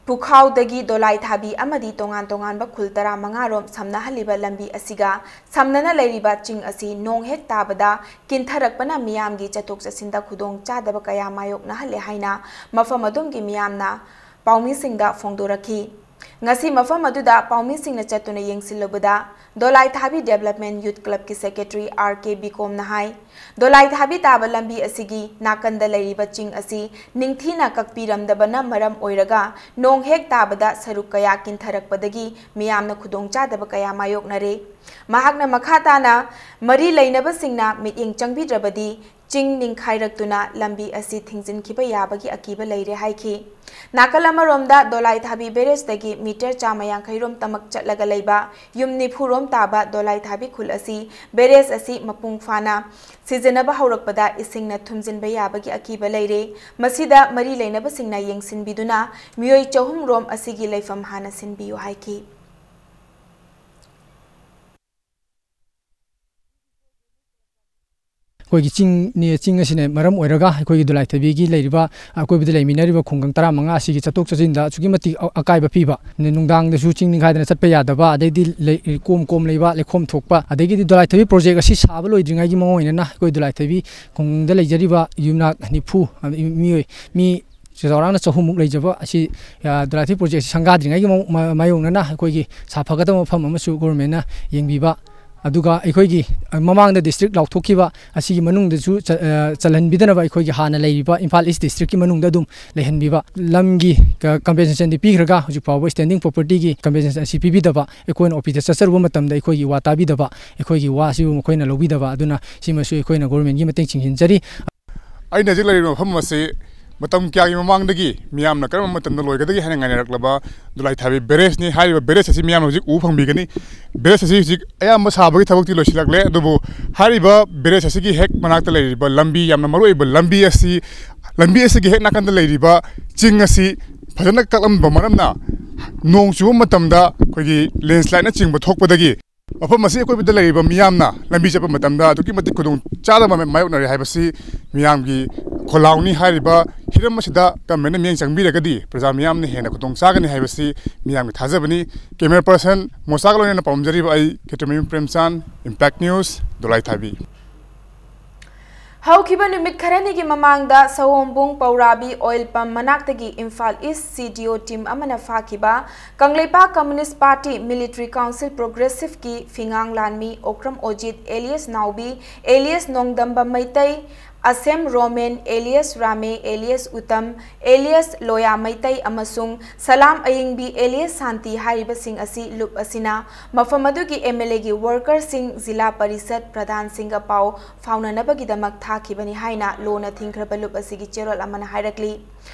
ꯄꯨꯈꯥꯎꯗꯒꯤ ꯗꯣꯂꯥꯏꯊꯥꯕꯤ ꯑꯃꯗꯤ ꯇꯣꯉꯥꯟ ꯇꯣꯉꯥꯟꯕ ꯈꯨꯜ ꯇꯔꯥꯃꯉꯥ ꯔꯣꯝ ꯁꯝꯅꯍꯜꯂꯤꯕ ꯂꯝꯕꯤ ꯑꯁꯤꯒ ꯁꯝꯅꯅ ꯂꯩꯔꯤꯕ ꯆꯤꯡ ꯑꯁꯤ ꯅꯣꯡ ꯍꯦꯛ ꯇꯥꯕꯗ ꯀꯤꯟꯊꯔꯛꯄꯅ ꯃꯤꯌꯥꯝꯒꯤ ꯆꯠꯊꯣꯛ ꯆꯠꯁꯤꯟꯗ ꯈꯨꯗꯣꯡ ꯆꯥꯗꯕ ꯀꯌꯥ ꯃꯥꯌꯣꯛꯅꯍꯜꯂꯦ ꯍꯥꯏꯅ ꯃꯐꯝ ꯑꯗꯨꯝꯒꯤ ꯃꯤꯌꯥꯝꯅ ꯄꯥꯎꯃꯤꯁꯤꯡꯗ ꯐꯣꯡꯗꯣꯔꯛꯈꯤ꯫ ꯉꯁꯤ ꯃꯐꯝ ꯑꯗꯨꯗ ꯄꯥꯎꯃꯤꯁꯤꯡꯅ ꯆꯠꯇꯨꯅ ꯌꯦꯡꯁꯤꯜꯂꯨꯕꯗ ꯗꯣꯂꯥꯏꯊꯥꯕꯤ Development Youth Club ꯀꯤ Secretary R K ꯕꯤꯀꯣꯝꯅ ꯍꯥꯏ, ꯗꯣꯂꯥꯏꯊꯥꯕꯤ ꯇꯥꯕ ꯂꯝꯕꯤ ꯑꯁꯤꯒꯤ ꯅꯥꯀꯟꯗ ꯂꯩꯔꯤꯕ ꯆꯤꯡ ꯑꯁꯤ ꯅꯤꯡꯊꯤꯅ ꯀꯛꯄꯤꯔꯝꯗꯕꯅ ꯃꯔꯝ ꯑꯣꯏꯔꯒ ꯅꯣꯡ ꯍꯦꯛ ꯇꯥꯕꯗ ꯁꯔꯨꯛ ꯀꯌꯥ ꯀꯤꯟꯊꯔꯛꯄꯗꯒꯤ ꯃꯤꯌꯥꯝꯅ ꯈꯨꯗꯣꯡꯆꯥꯗꯕ ꯀꯌꯥ ꯃꯥꯌꯣꯛꯅꯔꯦ꯫ ꯃꯍꯥꯛꯅ ꯃꯈꯥ ꯇꯥꯅ ꯃꯔꯤ ꯂꯩꯅꯕꯁꯤꯡꯅ ꯃꯤꯠꯌꯦꯡ ꯆꯪꯕꯤꯗ꯭ꯔꯕꯗꯤ ꯆꯤꯡ ꯅꯤꯡꯈꯥꯏꯔꯛꯇꯨꯅ ꯂꯝꯕꯤ ꯑꯁꯤ ꯊꯤꯡꯖꯤꯟꯈꯤꯕ ꯌꯥꯕꯒꯤ ꯑꯀꯤꯕ ꯂꯩꯔꯦ ꯍꯥꯏꯈꯤ꯫ ꯅꯥꯀꯜ ꯑꯃꯔꯣꯝꯗ ꯗꯣꯂꯥꯏꯊꯥꯕꯤ barrage ꯇꯒꯤ meter ꯆꯥꯝꯃ ꯌꯥꯡꯈꯩ ꯔꯣꯝ ꯇꯃꯛ ꯆꯠꯂꯒ ꯂꯩꯕ ꯌꯨꯝ ꯅꯤꯐꯨ ꯔꯣꯝ ꯇꯥꯕ ꯗꯣꯂꯥꯏꯊꯥꯕꯤ ꯈꯨꯜ ꯑꯁꯤ barrage ꯑꯁꯤ ꯃꯄꯨꯡ ꯐꯥꯅ ꯁꯤꯖꯤꯟꯅꯕ ꯍꯧꯔꯛꯄꯗ ꯏꯁꯤꯡꯅ ꯊꯨꯝꯖꯤꯟꯕ ꯌꯥꯕꯒꯤ ꯑꯀꯤꯕ ꯂꯩꯔꯦ꯫ ꯃꯁꯤꯗ ꯃꯔꯤ ꯂꯩꯅꯕꯁꯤꯡꯅ ꯌꯦꯡꯁꯤꯟꯕꯤꯗꯨꯅ ꯃꯤꯑꯣꯏ ꯆꯍꯨꯝ ꯔꯣꯝ ꯑꯁꯤꯒꯤ ꯂꯩꯐꯝ ꯍꯥꯟꯅ ꯁꯤꯟꯕꯤꯌꯨ ꯍꯥꯏꯈꯤ꯫ ꯑꯩꯈꯣꯏꯒꯤ ꯆꯤꯡꯅꯤ, ꯆꯤꯡ ꯑꯁꯤꯅ ꯃꯔꯝ ꯑꯣꯏꯔꯒ ꯑꯩꯈꯣꯏꯒꯤ ꯗꯣꯂꯥꯏꯊꯥꯕꯤꯒꯤ ꯂꯩꯔꯤꯕ, ꯑꯀꯣꯏꯕꯗ ꯂꯩꯃꯤꯟꯅꯔꯤꯕ ꯈꯨꯡꯒꯪ ꯇꯔꯥꯃꯉꯥ ꯑꯁꯤꯒꯤ ꯆꯠꯊꯣꯛ ꯆꯠꯁꯤꯟꯗ ꯑꯁꯨꯛꯀꯤ ꯃꯇꯤꯛ ꯑ-, ꯑꯀꯥꯏꯕ ꯄꯤꯕ꯫ ꯅꯨꯡꯗꯥꯡꯗꯁꯨ ꯆꯤꯡ ꯅꯤꯡꯈꯥꯏꯗꯅ ꯆꯠꯄ ꯌꯥꯗꯕ, ꯑꯗꯩꯗꯤ ꯂꯩ-, ꯀꯣꯝ ꯀꯣꯝ ꯂꯩꯕ, ꯂꯩꯈꯣꯝ ꯊꯣꯛꯄ, ꯑꯗꯒꯤꯗꯤ ꯗꯣꯂꯥꯏꯊꯥꯕꯤ project ꯑꯁꯤ ꯁꯥꯕ ꯂꯣꯏꯗ꯭ꯔꯤꯉꯩꯒꯤ ꯃꯃꯥꯡ ꯑꯣꯏꯅꯅ ꯑꯩꯈꯣꯏ ꯗꯣꯂꯥꯏꯊꯥꯕꯤ ꯈꯨꯡꯒꯪꯗ ꯂꯩꯖꯔꯤꯕ ꯌꯨꯝꯅꯥꯛ ꯅꯤꯐꯨ, ꯑ, ꯃꯤꯑꯣꯏ, ꯃꯤ ꯆꯥꯎꯔꯥꯛꯅ ꯆꯍꯨꯝꯃꯨꯛ ꯂꯩꯖꯕ ꯑꯁꯤ, ꯑ, ꯗꯣꯂꯥꯏꯊꯥꯕꯤ project ꯑꯁꯤ ꯁꯪꯒꯥꯗ꯭ꯔꯤꯉꯩꯒꯤ ꯃ-, ꯃ-, ꯃꯥꯌꯣꯛꯅꯅ ꯑꯩꯈꯣꯏꯒꯤ ꯁꯥꯐꯒꯗꯕ ꯃꯐꯝ ꯑꯃꯁꯨ government ꯅ ꯌꯦꯡꯕꯤꯕ, ꯑꯗꯨꯒ ꯑꯩꯈꯣꯏꯒꯤ, ꯑ, ꯃꯃꯥꯡꯗ district ꯂꯥꯎꯊꯣꯛꯈꯤꯕ ꯑꯁꯤꯒꯤ ꯃꯅꯨꯡꯗꯁꯨ ꯆ-, ꯑ, ꯆꯜꯍꯟꯕꯤꯗꯅꯕ ꯑꯩꯈꯣꯏꯒꯤ ꯍꯥꯟꯅ ꯂꯩꯔꯤꯕ ꯏꯝꯐꯥꯜ East district ꯀꯤ ꯃꯅꯨꯡꯗ ꯑꯗꯨꯝ ꯂꯩꯍꯟꯕꯤꯕ꯫ ꯂꯝꯒꯤ ꯀ-, compensation ꯗꯤ ꯄꯤꯈ꯭ꯔꯒ ꯍꯧꯖꯤꯛ ꯐꯥꯎꯕ standing property ꯒꯤ compensation ꯑꯁꯤ ꯄꯤꯕꯤꯗꯕ, ꯑꯩꯈꯣꯏꯅ office ꯇ ꯆꯠꯆꯔꯨꯕ ꯃꯇꯝꯗ ꯑꯩꯈꯣꯏꯒꯤ ꯋꯥ ꯇꯥꯕꯤꯗꯕ, ꯑꯩꯈꯣꯏꯒꯤ ꯋꯥ ꯑꯁꯤꯕꯨ ꯃꯈꯣꯏꯅ ꯂꯧꯕꯤꯗꯕ, ꯑꯗꯨꯅ ꯁꯤꯃꯁꯨ ꯑꯩꯈꯣꯏꯅ government ꯀꯤ ꯃꯇꯦꯡ ꯆꯤꯡꯁꯤꯟꯖꯔꯤ꯫ ꯑꯩꯅ ꯍꯧꯖꯤꯛ ꯂꯩꯔꯤꯕ ꯃꯐꯝ ꯑꯁꯤ ꯃꯇꯝ ꯀꯌꯥꯒꯤ ꯃꯃꯥꯡꯗꯒꯤ ꯃꯤꯌꯥꯝꯅ ꯀꯔꯝꯕ ꯃꯇꯝꯗ ꯂꯣꯏꯒꯗꯒꯦ ꯍꯥꯏꯅ ꯉꯥꯏꯅꯔꯛꯂꯕ ꯗꯣꯂꯥꯏꯊꯥꯕꯤ barrage ꯅꯤ꯫ ꯍꯥꯏꯔꯤꯕ barrage ꯑꯁꯤ ꯃꯤꯌꯥꯝꯅ ꯍꯧꯖꯤꯛ ꯎꯕ ꯐꯪꯕꯤꯒꯅꯤ꯫ Barrage ꯑꯁꯤ ꯍꯧꯖꯤꯛ ꯑꯌꯥꯝꯕ ꯁꯥꯕꯒꯤ ꯊꯕꯛꯇꯤ ꯂꯣꯏꯁꯤꯜꯂꯛꯂꯦ, ꯑꯗꯨꯕꯨ ꯍꯥꯏꯔꯤꯕ barrage ꯑꯁꯤꯒꯤ ꯍꯦꯛ ꯃꯅꯥꯛꯇ ꯂꯩꯔꯤꯕ ꯂꯝꯕꯤ, ꯌꯥꯝꯅ ꯃꯔꯨꯑꯣꯏꯕ ꯂꯝꯕꯤ ꯑꯁꯤ, ꯂꯝꯕꯤ ꯑꯁꯤꯒꯤ ꯍꯦꯛ ꯅꯥꯀꯟꯗ ꯂꯩꯔꯤꯕ ꯆꯤꯡ ꯑꯁꯤ ꯐꯖꯅ ꯀꯛꯂꯝꯕ ꯃꯔꯝꯅ ꯅꯣꯡ ꯆꯨꯕ ꯃꯇꯝꯗ ꯑꯩꯈꯣꯏꯒꯤ landslide ꯅꯆꯤꯡꯕ ꯊꯣꯛꯄꯗꯒꯤ ꯃꯐꯝ ꯑꯁꯤ ꯑꯀꯣꯏꯕꯗ ꯂꯩꯔꯤꯕ ꯃꯤꯌꯥꯝꯅ ꯂꯝꯕꯤ ꯆꯠꯄ ꯃꯇꯝꯗ ꯑꯗꯨꯛꯀꯤ ꯃꯇꯤꯛ ꯈꯨꯗꯣꯡ ꯆꯥꯗꯕ ꯃꯥꯌꯣꯛꯅꯔꯦ ꯍꯥꯏꯕꯁꯤ ꯃꯤꯌꯥꯝꯒꯤ ꯈꯣꯜꯂꯥꯎꯅꯤ꯫ ꯍꯥꯏꯔꯤꯕ ꯍꯤꯔꯝ ꯑꯁꯤꯗ government ꯅ ꯃꯤꯠꯌꯦꯡ ꯆꯪꯕꯤꯔꯒꯗꯤ ꯄ꯭ꯔꯖꯥ ꯃꯤꯌꯥꯝꯅ ꯍꯦꯟꯅ ꯈꯨꯗꯣꯡ ꯆꯥꯒꯅꯤ ꯍꯥꯏꯕꯁꯤ ꯃꯤꯌꯥꯝꯒꯤ ꯊꯥꯖꯕꯅꯤ꯫ Camera person ꯃꯣꯁꯥꯒ ꯂꯣꯏꯅꯅ ꯄꯥꯎꯃꯤꯖꯔꯤꯕ ꯑꯩ ꯈꯦꯇ꯭ꯔꯤꯃꯌꯨꯝ ꯄ꯭ꯔꯦꯝꯆꯥꯟ, Impact News, ꯗꯣꯂꯥꯏꯊꯥꯕꯤ꯫ ꯍꯧꯈꯤꯕ ꯅꯨꯃꯤꯠ ꯈꯔꯅꯤꯒꯤ ꯃꯃꯥꯡꯗ ꯁꯑꯣꯝꯕꯨꯡ ꯄꯧꯔꯥꯕꯤ oil pump ꯃꯅꯥꯛꯇꯒꯤ Imphal East C D O team ꯑꯃꯅ ꯐꯥꯈꯤꯕ Kangleipak Communist Party Military Council Progressive ꯀꯤ ꯐꯤꯉꯥꯡ ꯂꯥꯟꯃꯤ Okram Ojit alias Naobi alias Nongdamba Meitei, Asem Romen alias Rame alias Utam alias Loya Meitei ꯑꯃꯁꯨꯡ ꯁꯂꯥꯝ ꯑꯌꯤꯡꯕꯤ alias ꯁꯥꯟꯇꯤ ꯍꯥꯏꯔꯤꯕꯁꯤꯡ ꯑꯁꯤ ꯂꯨꯞ ꯑꯁꯤꯅ ꯃꯐꯝ ꯑꯗꯨꯒꯤ M L A ꯒꯤ worker ꯁꯤꯡ, ꯖꯤꯂꯥ ꯄꯔꯤꯁꯠ ꯄ꯭ꯔꯙꯥꯟꯁꯤꯡꯒ ꯄꯥꯎ ꯐꯥꯎꯅꯅꯕꯒꯤꯗꯃꯛ ꯊꯥꯈꯤꯕꯅꯤ ꯍꯥꯏꯅ ꯂꯣꯅ ꯊꯤꯡꯈ꯭ꯔꯕ ꯂꯨꯞ ꯑꯁꯤꯒꯤ ꯆꯦꯔꯣꯜ ꯑꯃꯅ ꯍꯥꯏꯔꯛꯂꯤ꯫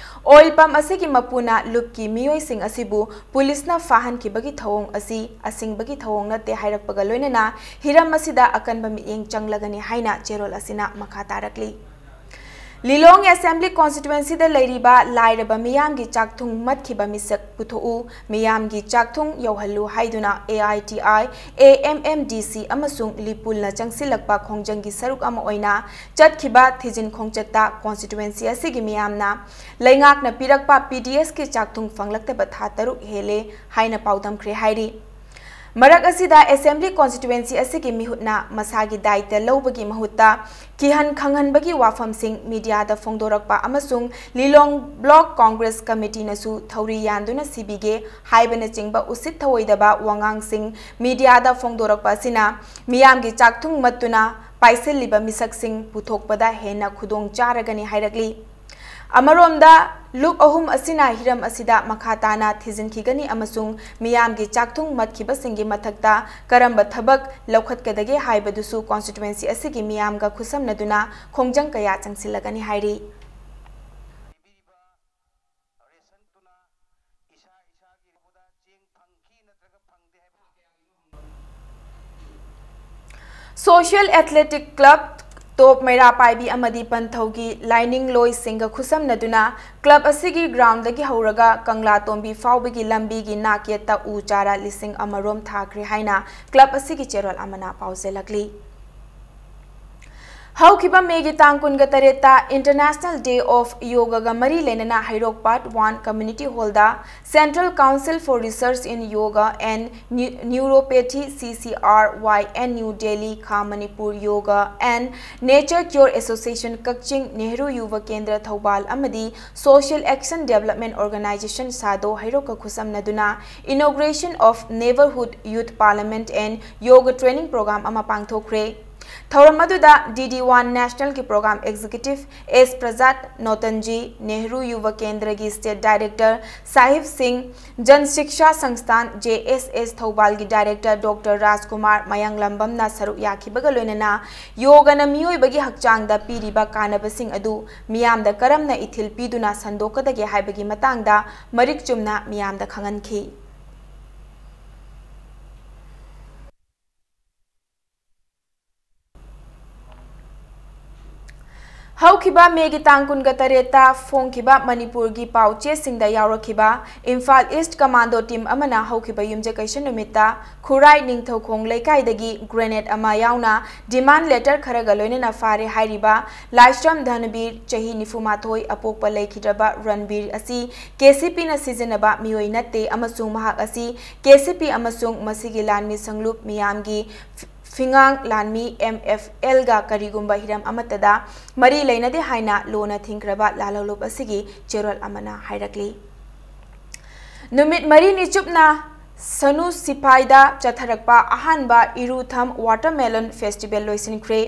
Oil pump ꯑꯁꯤꯒꯤ ꯃꯄꯨꯅ ꯂꯨꯞꯀꯤ ꯃꯤꯑꯣꯏꯁꯤꯡ ꯑꯁꯤꯕꯨ ꯄꯨꯂꯤꯁꯅ ꯐꯥꯍꯟꯈꯤꯕꯒꯤ ꯊꯧꯑꯣꯡ ꯑꯁꯤ ꯑꯁꯤꯡꯕꯒꯤ ꯊꯧꯑꯣꯡ ꯅꯠꯇꯦ ꯍꯥꯏꯔꯛꯄꯒ ꯂꯣꯏꯅꯅ ꯍꯤꯔꯝ ꯑꯁꯤꯗ ꯑꯀꯟꯕ ꯃꯤꯠꯌꯦꯡ ꯆꯪꯂꯒꯅꯤ ꯍꯥꯏꯅ ꯆꯦꯔꯣꯜ ꯑꯁꯤꯅ ꯃꯈꯥ ꯇꯥꯔꯛꯂꯤ꯫ ꯂꯤꯂꯣꯡ Assembly Constituency ꯗ ꯂꯩꯔꯤꯕ ꯂꯥꯏꯔꯕ ꯃꯤꯌꯥꯝꯒꯤ ꯆꯥꯛꯊꯨꯡ ꯃꯠꯈꯤꯕ ꯃꯤꯁꯛ ꯄꯨꯊꯣꯛꯎ, ꯃꯤꯌꯥꯝꯒꯤ ꯆꯥꯛꯊꯨꯡ ꯌꯧꯍꯜꯂꯨ ꯍꯥꯏꯗꯨꯅ A I T I, A M M D C ꯑꯃꯁꯨꯡ ꯂꯤꯄꯨꯜꯅ ꯆꯪꯁꯤꯜꯂꯛꯄ ꯈꯣꯡꯖꯪꯒꯤ ꯁꯔꯨꯛ ꯑꯃ ꯑꯣꯏꯅ ꯆꯠꯈꯤꯕ ꯊꯤꯖꯤꯟ ꯈꯣꯡꯆꯠꯇ constituency ꯑꯁꯤꯒꯤ ꯃꯤꯌꯥꯝꯅ ꯂꯩꯉꯥꯛꯅ ꯄꯤꯔꯛꯄ P D S ꯀꯤ ꯆꯥꯛꯊꯨꯡ ꯐꯪꯂꯛꯇꯕ ꯊꯥ ꯇꯔꯨꯛ ꯍꯦꯜꯂꯦ ꯍꯥꯏꯅ ꯄꯥꯎꯗꯝꯈ꯭ꯔꯦ ꯍꯥꯏꯔꯤ꯫ ꯃꯔꯛ ꯑꯁꯤꯗ Assembly Constituency ꯑꯁꯤꯒꯤ ꯃꯤꯍꯨꯠꯅ ꯃꯁꯥꯒꯤ ꯗꯥꯏꯇ ꯂꯧꯕꯒꯤ ꯃꯍꯨꯠꯇ ꯀꯤꯍꯟ ꯈꯪꯍꯟꯕꯒꯤ ꯋꯥꯐꯝꯁꯤꯡ media ꯗ ꯐꯣꯡꯗꯣꯔꯛꯄ ꯑꯃꯁꯨꯡ ꯂꯤꯂꯣꯡ Block Congress Committee ꯅꯁꯨ ꯊꯧꯔꯤ ꯌꯥꯟꯗꯨꯅ ꯁꯤꯕꯤꯒꯦ ꯍꯥꯏꯕꯅꯆꯤꯡꯕ ꯎꯁꯤꯠ ꯊꯑꯣꯏꯗꯕ ꯋꯥꯉꯥꯡꯁꯤꯡ media ꯗ ꯐꯣꯡꯗꯣꯔꯛꯄ ꯑꯁꯤꯅ ꯃꯤꯌꯥꯝꯒꯤ ꯆꯥꯛꯊꯨꯡ ꯃꯠꯇꯨꯅ ꯄꯥꯏꯁꯤꯜꯂꯤꯕ ꯃꯤꯁꯛꯁꯤꯡ ꯄꯨꯊꯣꯛꯄꯗ ꯍꯦꯟꯅ ꯈꯨꯗꯣꯡ ꯆꯥꯔꯒꯅꯤ ꯍꯥꯏꯔꯛꯂꯤ꯫ ꯑꯃꯔꯣꯝꯗ, ꯂꯨꯞ ꯑꯍꯨꯝ ꯑꯁꯤꯅ ꯍꯤꯔꯝ ꯑꯁꯤꯗ ꯃꯈꯥ ꯇꯥꯅ ꯊꯤꯖꯤꯟꯈꯤꯒꯅꯤ ꯑꯃꯁꯨꯡ ꯃꯤꯌꯥꯝꯒꯤ ꯆꯥꯛꯊꯨꯡ ꯃꯠꯈꯤꯕꯁꯤꯡꯒꯤ ꯃꯊꯛꯇ ꯀꯔꯝꯕ ꯊꯕꯛ ꯂꯧꯈꯠꯀꯗꯒꯦ ꯍꯥꯏꯕꯗꯨꯁꯨ constituency ꯑꯁꯤꯒꯤ ꯃꯤꯌꯥꯝꯒ ꯈꯨꯠꯁꯝꯅꯗꯨꯅ ꯈꯣꯡꯖꯪ ꯀꯌꯥ ꯆꯪꯁꯤꯜꯂꯒꯅꯤ ꯍꯥꯏꯔꯤ꯫ Social Athletic Club Top ꯃꯩꯔꯥ ꯄꯥꯏꯕꯤ ꯑꯃꯗꯤ ꯄꯟꯊꯧꯒꯤ ꯂꯥꯏꯅꯤꯡ ꯂꯣꯏꯁꯤꯡꯒ ꯈꯨꯠꯁꯝꯅꯗꯨꯅ club ꯑꯁꯤꯒꯤ ground ꯗꯒꯤ ꯍꯧꯔꯒ ꯀꯪꯂꯥ ꯇꯣꯝꯕꯤ ꯐꯥꯎꯕꯒꯤ ꯂꯝꯕꯤꯒꯤ ꯅꯥꯛꯌꯦꯠꯇ ꯎ ꯆꯥꯔꯥ ꯂꯤꯁꯤꯡ ꯑꯃꯔꯣꯝ ꯊꯥꯈ꯭ꯔꯦ ꯍꯥꯏꯅ club ꯑꯁꯤꯒꯤ ꯆꯦꯔꯣꯜ ꯑꯃꯅ ꯄꯥꯎꯖꯦꯜꯂꯛꯂꯤ꯫ ꯍꯧꯈꯤꯕ ꯃꯦꯒꯤ ꯇꯥꯡ ꯀꯨꯟꯒ ꯇꯔꯦꯠꯇ International Day of Yogaꯒ ꯃꯔꯤ ꯂꯩꯅꯅ ꯍꯩꯔꯣꯛ Part One Community Hallꯗ Central Council for Research in Yoga and Neu- Neuropathy, C C R Y and New Delhi, Kham Manipur Yoga and Nature Cure Association Kakching, Nehru Yuva Kendra Thoubal ꯑꯃꯗꯤ Social Action Development Organization ꯁꯥꯗꯣ ꯍꯩꯔꯣꯛꯀ ꯈꯨꯠꯁꯝꯅꯗꯨꯅ Inauguration of Neighborhood Youth Parliament and Yoga Training Program ꯑꯃ ꯄꯥꯡꯊꯣꯛꯈ꯭ꯔꯦ꯫ ꯊꯧꯔꯝ ꯑꯗꯨꯗ D D One Nationalꯒꯤ Program Executive S Prasad Notanji, Nehru Yuva Kendraꯒꯤ State Director Sahib ꯁꯤꯡ, ꯖꯟ ꯁꯤꯛꯁꯥ ꯁꯪꯁꯊꯥꯟ, J S S, ꯊꯧꯕꯥꯜꯒꯤ Director Doctor ꯔꯥꯖꯀꯨꯃꯥꯔ ꯃꯌꯥꯡꯂꯝꯕꯝꯅ ꯁꯔꯨꯛ ꯌꯥꯈꯤꯕꯒ ꯂꯣꯏꯅꯅ ꯌꯣꯒꯅ ꯃꯤꯑꯣꯏꯕꯒꯤ ꯍꯛꯆꯥꯡꯗ ꯄꯤꯔꯤꯕ ꯀꯥꯟꯅꯕꯁꯤꯡ ꯑꯗꯨ ꯃꯤꯌꯥꯝꯗ ꯀꯔꯝꯅ ꯏꯊꯤꯜ ꯄꯤꯗꯨꯅ ꯁꯟꯗꯣꯛꯀꯗꯒꯦ ꯍꯥꯏꯕꯒꯤ ꯃꯇꯥꯡꯗ ꯃꯔꯤꯛ ꯆꯨꯝꯅ ꯃꯤꯌꯥꯝꯗ ꯈꯪꯍꯟꯈꯤ꯫ ꯍꯧꯈꯤꯕ ꯃꯦꯒꯤ ꯇꯥꯡ ꯀꯨꯟꯒ ꯇꯔꯦꯠꯇ ꯐꯣꯡꯈꯤꯕ ꯃꯅꯤꯄꯨꯔꯒꯤ ꯄꯥꯎ ꯆꯦꯁꯤꯡꯗ ꯌꯥꯎꯔꯛꯈꯤꯕ ꯏꯝꯐꯥꯜ ꯏꯁ꯭ꯠ ꯀꯃꯥꯟꯗꯣ ꯇꯤꯝ ꯑꯃꯅ ꯍꯧꯈꯤꯕ ꯌꯨꯝꯖꯀꯩꯁ ꯅꯨꯃꯤꯠꯇ ꯈꯨꯔꯥꯏ ꯅꯤꯡꯊꯧꯈꯣꯡ ꯂꯩꯀꯥꯏꯗꯒꯤ grenade ꯑꯃ ꯌꯥꯎꯅ demand letter ꯈꯔꯒ ꯂꯣꯏꯅꯅ ꯐꯥꯔꯦ ꯍꯥꯏꯔꯤꯕ ꯂꯥꯏꯁ꯭ꯔꯝ ꯙꯅꯕꯤꯔ, ꯆꯍꯤ ꯅꯤꯐꯨ ꯃꯥꯊꯣꯏ, ꯑꯄꯣꯛꯄ ꯂꯩꯈꯤꯗ꯭ꯔꯕ ꯔꯟꯕꯤꯔ ꯑꯁꯤ K C Pꯅ ꯁꯤꯖꯤꯟꯅꯕ ꯃꯤꯑꯣꯏ ꯅꯠꯇꯦ ꯑꯃꯁꯨꯡ ꯃꯍꯥꯛ ꯑꯁꯤ K C P ꯑꯃꯁꯨꯡ ꯃꯁꯤꯒꯤ ꯂꯥꯟꯃꯤ ꯁꯪꯂꯨꯞ ꯃꯤꯌꯥꯝꯒꯤ ꯐꯤꯉꯥꯡ ꯂꯥꯟꯃꯤ M F Lꯒ ꯀꯔꯤꯒꯨꯝꯕ ꯍꯤꯔꯝ ꯑꯃꯠꯇꯗ ꯃꯔꯤ ꯂꯩꯅꯗꯦ ꯍꯥꯏꯅ ꯂꯣꯅ ꯊꯤꯡꯈ꯭ꯔꯕ ꯂꯥꯜꯍꯧꯂꯨꯞ ꯑꯁꯤꯒꯤ ꯆꯦꯔꯣꯜ ꯑꯃꯅ ꯍꯥꯏꯔꯛꯂꯤ꯫ ꯅꯨꯃꯤꯠ ꯃꯔꯤꯅꯤ ꯆꯨꯞꯅ ꯁꯅꯨ ꯁꯤꯐꯥꯏꯗ ꯆꯠꯊꯔꯛꯄ ꯑꯍꯥꯟꯕ ꯏꯔꯨꯊꯝ Watermelon Festival ꯂꯣꯏꯁꯤꯟꯈ꯭ꯔꯦ꯫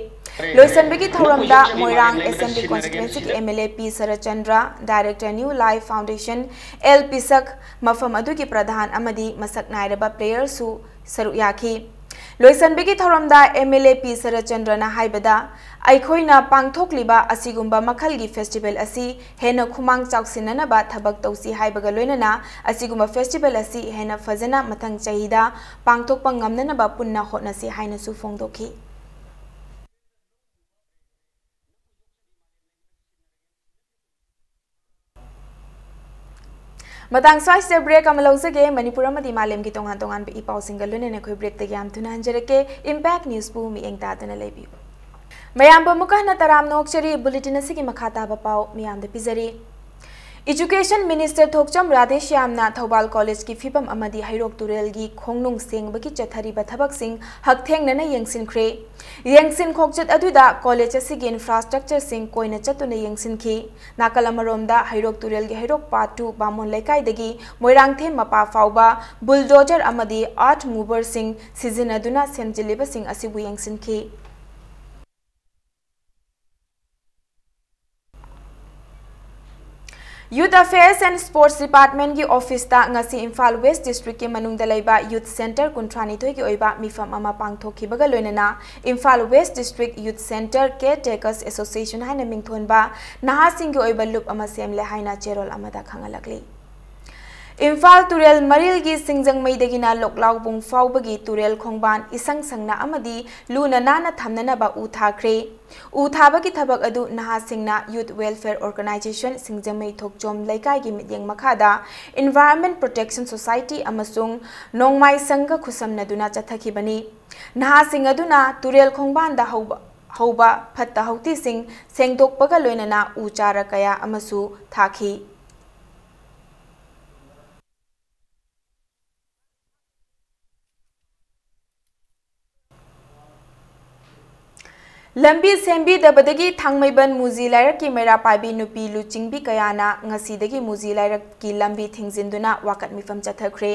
ꯂꯣꯏꯁꯤꯟꯕꯒꯤ ꯊꯧꯔꯝꯗ ꯃꯣꯏꯔꯥꯡ Assembly Constituencyꯒꯤ M L A P Saratchandra, Director New Life Foundation, L ꯄꯤꯁꯛ, ꯃꯐꯝ ꯑꯗꯨꯒꯤ ꯄ꯭ꯔꯙꯥꯟ ꯑꯃꯗꯤ ꯃꯁꯛ ꯅꯥꯏꯔꯕ playerꯁꯨ ꯁꯔꯨꯛ ꯌꯥꯈꯤ꯫ ꯂꯣꯏꯁꯤꯟꯕꯒꯤ ꯊꯧꯔꯝꯗ M L A P ꯁꯔꯠꯆꯟꯗ꯭ꯔꯅ ꯍꯥꯏꯕꯗ, ꯑꯩꯈꯣꯏꯅ ꯄꯥꯡꯊꯣꯛꯂꯤꯕ ꯑꯁꯤꯒꯨꯝꯕ ꯃꯈꯜꯒꯤ festival ꯑꯁꯤ ꯍꯦꯟꯅ ꯈꯨꯃꯥꯡ ꯆꯥꯎꯁꯤꯟꯅꯅꯕ ꯊꯕꯛ ꯇꯧꯁꯤ ꯍꯥꯏꯕꯒ ꯂꯣꯏꯅꯅ ꯑꯁꯤꯒꯨꯝꯕ festival ꯑꯁꯤ ꯍꯦꯟꯅ ꯐꯖꯅ ꯃꯊꯪ ꯆꯍꯤꯗ ꯄꯥꯡꯊꯣꯛꯄ ꯉꯝꯅꯅꯕ ꯄꯨꯟꯅ ꯍꯣꯠꯅꯁꯤ ꯍꯥꯏꯅꯁꯨ ꯐꯣꯡꯗꯣꯛꯈꯤ꯫ ꯃꯇꯥꯡ ꯁ꯭ꯋꯥꯏꯁꯤꯗ break ꯑꯃ ꯂꯧꯖꯒꯦ꯫ ꯃꯅꯤꯄꯨꯔ ꯑꯃꯗꯤ ꯃꯥꯂꯦꯝꯒꯤ ꯇꯣꯉꯥꯟ ꯇꯣꯉꯥꯟꯕ ꯏ ꯄꯥꯎꯁꯤꯡꯒ ꯂꯣꯏꯅꯅ ꯑꯩꯈꯣꯏ breakꯇꯒꯤ ꯌꯥꯝ ꯊꯨꯅ ꯍꯟꯖꯔꯛꯀꯦ꯫ Impact Newsꯄꯨ ꯃꯤꯠꯌꯦꯡ ꯇꯥꯗꯨꯅ ꯂꯩꯕꯤꯌꯨ꯫ ꯃꯌꯥꯝꯕꯨ ꯑꯃꯨꯛꯀ ꯍꯟꯅ ꯇꯔꯥꯝꯅ ꯑꯣꯛꯆꯔꯤ꯫ Bulletin ꯑꯁꯤꯒꯤ ꯃꯈꯥ ꯇꯥꯕ ꯄꯥꯎ ꯃꯌꯥꯝꯗ ꯄꯤꯖꯔꯤ꯫ Education Minister ꯊꯣꯛꯆꯝ ꯔꯥꯙꯦꯁ꯭ꯌꯥꯝꯅ ꯊꯧꯕꯥꯜ College ꯀꯤ ꯐꯤꯕꯝ ꯑꯃꯗꯤ ꯍꯩꯔꯣꯛ ꯇꯨꯔꯦꯜꯒꯤ ꯈꯣꯡꯅꯨꯡ ꯁꯦꯡꯕꯒꯤ ꯆꯠꯊꯔꯤꯕ ꯊꯕꯛꯁꯤꯡ ꯍꯛꯊꯦꯡꯅꯅ ꯌꯦꯡꯁꯤꯟꯈ꯭ꯔꯦ꯫ ꯌꯦꯡꯁꯤꯟ ꯈꯣꯡꯆꯠ ꯑꯗꯨꯗ college ꯑꯁꯤꯒꯤ infrastructure ꯁꯤꯡ ꯀꯣꯏꯅ ꯆꯠꯇꯨꯅ ꯌꯦꯡꯁꯤꯟꯈꯤ꯫ ꯅꯥꯀꯜ ꯑꯃꯔꯣꯝꯗ ꯍꯩꯔꯣꯛ ꯇꯨꯔꯦꯜꯒꯤ ꯍꯩꯔꯣꯛ Part two ꯕꯥꯃꯣꯟ ꯂꯩꯀꯥꯏꯗꯒꯤ ꯃꯣꯏꯔꯥꯡꯊꯦꯝ ꯃꯄꯥ ꯐꯥꯎꯕ bulldozer ꯑꯃꯗꯤ earth mover ꯁꯤꯡ ꯁꯤꯖꯤꯟꯅꯗꯨꯅ ꯁꯦꯝꯖꯤꯜꯂꯤꯕꯁꯤꯡ ꯑꯁꯤꯕꯨ ꯌꯦꯡꯁꯤꯟꯈꯤ꯫ Youth Affairs and Sports Department ꯀꯤ office ꯇ ꯉꯁꯤ ꯏꯝꯐꯥꯜ West District ꯀꯤ ꯃꯅꯨꯡꯗ ꯂꯩꯕ youth centre ꯀꯨꯟꯊ꯭ꯔꯥꯅꯤꯊꯣꯏꯒꯤ ꯑꯣꯏꯕ ꯃꯤꯐꯝ ꯑꯃ ꯄꯥꯡꯊꯣꯛꯈꯤꯕꯒ ꯂꯣꯏꯅꯅ Imphal West District Youth Centre Caretakers Association ꯍꯥꯏꯅ ꯃꯤꯡꯊꯣꯟꯕ ꯅꯍꯥꯁꯤꯡꯒꯤ ꯑꯣꯏꯕ ꯂꯨꯞ ꯑꯃ ꯁꯦꯝꯂꯦ ꯍꯥꯏꯅ ꯆꯦꯔꯣꯜ ꯑꯃꯗ ꯈꯪꯍꯜꯂꯛꯂꯤ꯫ ꯏꯝꯐꯥꯜ ꯇꯨꯔꯦꯜ ꯃꯔꯤꯜꯒꯤ ꯁꯤꯡꯖꯃꯩꯗꯒꯤꯅ ꯂꯣꯛꯂꯥꯎꯕꯨꯡ ꯐꯥꯎꯕꯒꯤ ꯇꯨꯔꯦꯜ ꯈꯣꯡꯕꯥꯟ ꯏꯁꯪ ꯁꯪꯅ ꯑꯃꯗꯤ ꯂꯨꯅ ꯅꯥꯟꯅ ꯊꯝꯅꯅꯕ ꯎ ꯊꯥꯈ꯭ꯔꯦ꯫ ꯎ ꯊꯥꯕꯒꯤ ꯊꯕꯛ ꯑꯗꯨ ꯅꯍꯥꯁꯤꯡꯅ Youth Welfare Organisation ꯁꯤꯡꯖꯃꯩ ꯊꯣꯛꯆꯣꯝ ꯂꯩꯀꯥꯏꯒꯤ ꯃꯤꯠꯌꯦꯡ ꯃꯈꯥꯗ Environment Protection Society ꯑꯃꯁꯨꯡ ꯅꯣꯡꯃꯥꯏ ꯁꯪꯒ ꯈꯨꯠꯁꯝꯅꯗꯨꯅ ꯆꯠꯊꯈꯤꯕꯅꯤ꯫ ꯅꯍꯥꯁꯤꯡ ꯑꯗꯨꯅ ꯇꯨꯔꯦꯜ ꯈꯣꯡꯕꯥꯟꯗ ꯍꯧꯕ, ꯍꯧꯕ ꯐꯠꯇ ꯍꯥꯎꯊꯤꯁꯤꯡ ꯁꯦꯡꯗꯣꯛꯄꯒ ꯂꯣꯏꯅꯅ ꯎ ꯆꯥꯔ ꯀꯌꯥ ꯑꯃꯁꯨ ꯊꯥꯈꯤ꯫ ꯂꯝꯕꯤ ꯁꯦꯝꯕꯤꯗꯕꯗꯒꯤ ꯊꯥꯡꯃꯩꯕꯟ ꯃꯨꯖꯤ ꯂꯥꯏꯔꯛꯀꯤ ꯃꯩꯔꯥ ꯄꯥꯏꯕꯤ ꯅꯨꯄꯤ ꯂꯨꯆꯤꯡꯕꯤ ꯀꯌꯥꯅ ꯉꯁꯤꯗꯒꯤ ꯃꯨꯖꯤ ꯂꯥꯏꯔꯛꯀꯤ ꯂꯝꯕꯤ ꯊꯤꯡꯖꯤꯟꯗꯨꯅ ꯋꯥꯀꯠ ꯃꯤꯐꯝ ꯆꯠꯊꯈ꯭ꯔꯦ꯫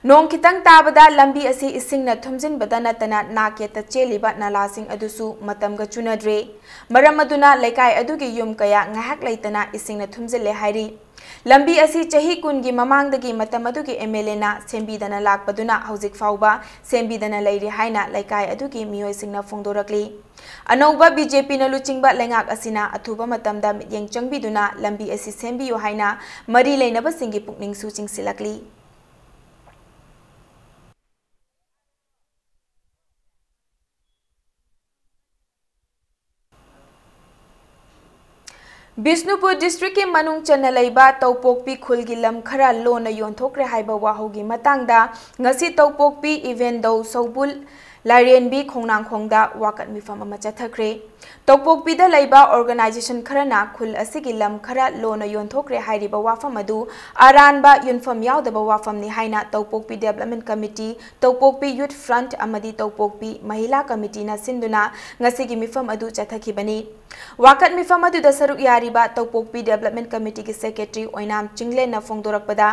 ꯅꯣꯡ ꯈꯤꯇꯪ ꯇꯥꯕꯗ ꯂꯝꯕꯤ ꯑꯁꯤ ꯏꯁꯤꯡꯅ ꯊꯨꯝꯖꯤꯟꯕꯗ ꯅꯠꯇꯅ ꯅꯥꯛ ꯌꯦꯠꯇ ꯆꯦꯜꯂꯤꯕ ꯅꯂꯥꯁꯤꯡ ꯑꯗꯨꯁꯨ ꯃꯇꯝꯒ ꯆꯨꯅꯗ꯭ꯔꯦ꯫ ꯃꯔꯝ ꯑꯗꯨꯅ ꯂꯩꯀꯥꯏ ꯑꯗꯨꯒꯤ ꯌꯨꯝ ꯀꯌꯥ ꯉꯥꯏꯍꯥꯛ ꯂꯩꯇꯅ ꯏꯁꯤꯡꯅ ꯊꯨꯝꯖꯤꯜꯂꯦ ꯍꯥꯏꯔꯤ꯫ ꯂꯝꯕꯤ ꯑꯁꯤ ꯆꯍꯤ ꯀꯨꯟꯒꯤ ꯃꯃꯥꯡꯗꯒꯤ ꯃꯇꯝ ꯑꯗꯨꯒꯤ MLA ꯅ ꯁꯦꯝꯕꯤꯗꯅ ꯂꯥꯛꯄꯗꯨꯅ ꯍꯧꯖꯤꯛ ꯐꯥꯎꯕ ꯁꯦꯝꯕꯤꯗꯅ ꯂꯩꯔꯤ ꯍꯥꯏꯅ ꯂꯩꯀꯥꯏ ꯑꯗꯨꯒꯤ ꯃꯤꯑꯣꯏꯁꯤꯡꯅ ꯐꯣꯡꯗꯣꯔꯛꯂꯤ꯫ ꯑꯅꯧꯕ BJP ꯅ ꯂꯨꯆꯤꯡꯕ ꯂꯩꯉꯥꯛ ꯑꯁꯤꯅ ꯑꯊꯨꯕ ꯃꯇꯝꯗ ꯃꯤꯠꯌꯦꯡ ꯆꯪꯕꯤꯗꯨꯅ ꯂꯝꯕꯤ ꯑꯁꯤ ꯁꯦꯝꯕꯤꯌꯨ ꯍꯥꯏꯅ ꯃꯔꯤ ꯂꯩꯅꯕꯁꯤꯡꯒꯤ ꯄꯨꯛꯅꯤꯡꯁꯨ ꯆꯤꯡꯁꯤꯜꯂꯛꯂꯤ꯫ ꯕꯤꯁꯅꯨꯄꯨꯔ district ꯀꯤ ꯃꯅꯨꯡ ꯆꯟꯅ ꯂꯩꯕ ꯇꯧꯄꯣꯛꯄꯤ ꯈꯨꯜꯒꯤ ꯂꯝ ꯈꯔ ꯂꯣꯟꯅ ꯌꯣꯟꯊꯣꯛꯈ꯭ꯔꯦ ꯍꯥꯏꯕ ꯋꯥꯍꯧꯒꯤ ꯃꯇꯥꯡꯗ ꯉꯁꯤ ꯇꯧꯄꯣꯛꯄꯤ ꯏꯚꯦꯟꯗꯧ ꯁꯧꯕꯨꯜ ꯂꯥꯏꯔꯦꯟꯕꯤ ꯈꯣꯡꯅꯥꯡꯈꯣꯡꯗ ꯋꯥꯀꯠ ꯃꯤꯐꯝ ꯑꯃ ꯆꯠꯊꯈ꯭ꯔꯦ꯫ ꯇꯧꯄꯣꯛꯄꯤꯗ ꯂꯩꯕ organization ꯈꯔꯅ ꯈꯨꯜ ꯑꯁꯤꯒꯤ ꯂꯝ ꯈꯔ ꯂꯣꯟꯅ ꯌꯣꯟꯊꯣꯛꯈ꯭ꯔꯦ ꯍꯥꯏꯔꯤꯕ ꯋꯥꯐꯝ ꯑꯗꯨ ꯑꯔꯥꯟꯕ, ꯌꯨꯝꯐꯝ ꯌꯥꯎꯗꯕ ꯋꯥꯐꯝꯅꯤ ꯍꯥꯏꯅ ꯇꯧꯄꯣꯛꯄꯤ Development Committee, ꯇꯧꯄꯣꯛꯄꯤ Youth Front ꯑꯃꯗꯤ ꯇꯧꯄꯣꯛꯄꯤ ꯃꯍꯤꯂꯥ Committeeꯅ ꯁꯤꯟꯗꯨꯅ ꯉꯁꯤꯒꯤ ꯃꯤꯐꯝ ꯑꯗꯨ ꯆꯠꯊꯈꯤꯕꯅꯤ꯫ ꯋꯥꯀꯠ ꯃꯤꯐꯝ ꯑꯗꯨꯗ ꯁꯔꯨꯛ ꯌꯥꯔꯤꯕ ꯇꯧꯄꯣꯛꯄꯤ Development Committeeꯒꯤ Secretary ꯑꯣꯏꯅꯥꯝ ꯆꯤꯡꯂꯦꯟꯅ ꯐꯣꯡꯗꯣꯔꯛꯄꯗ,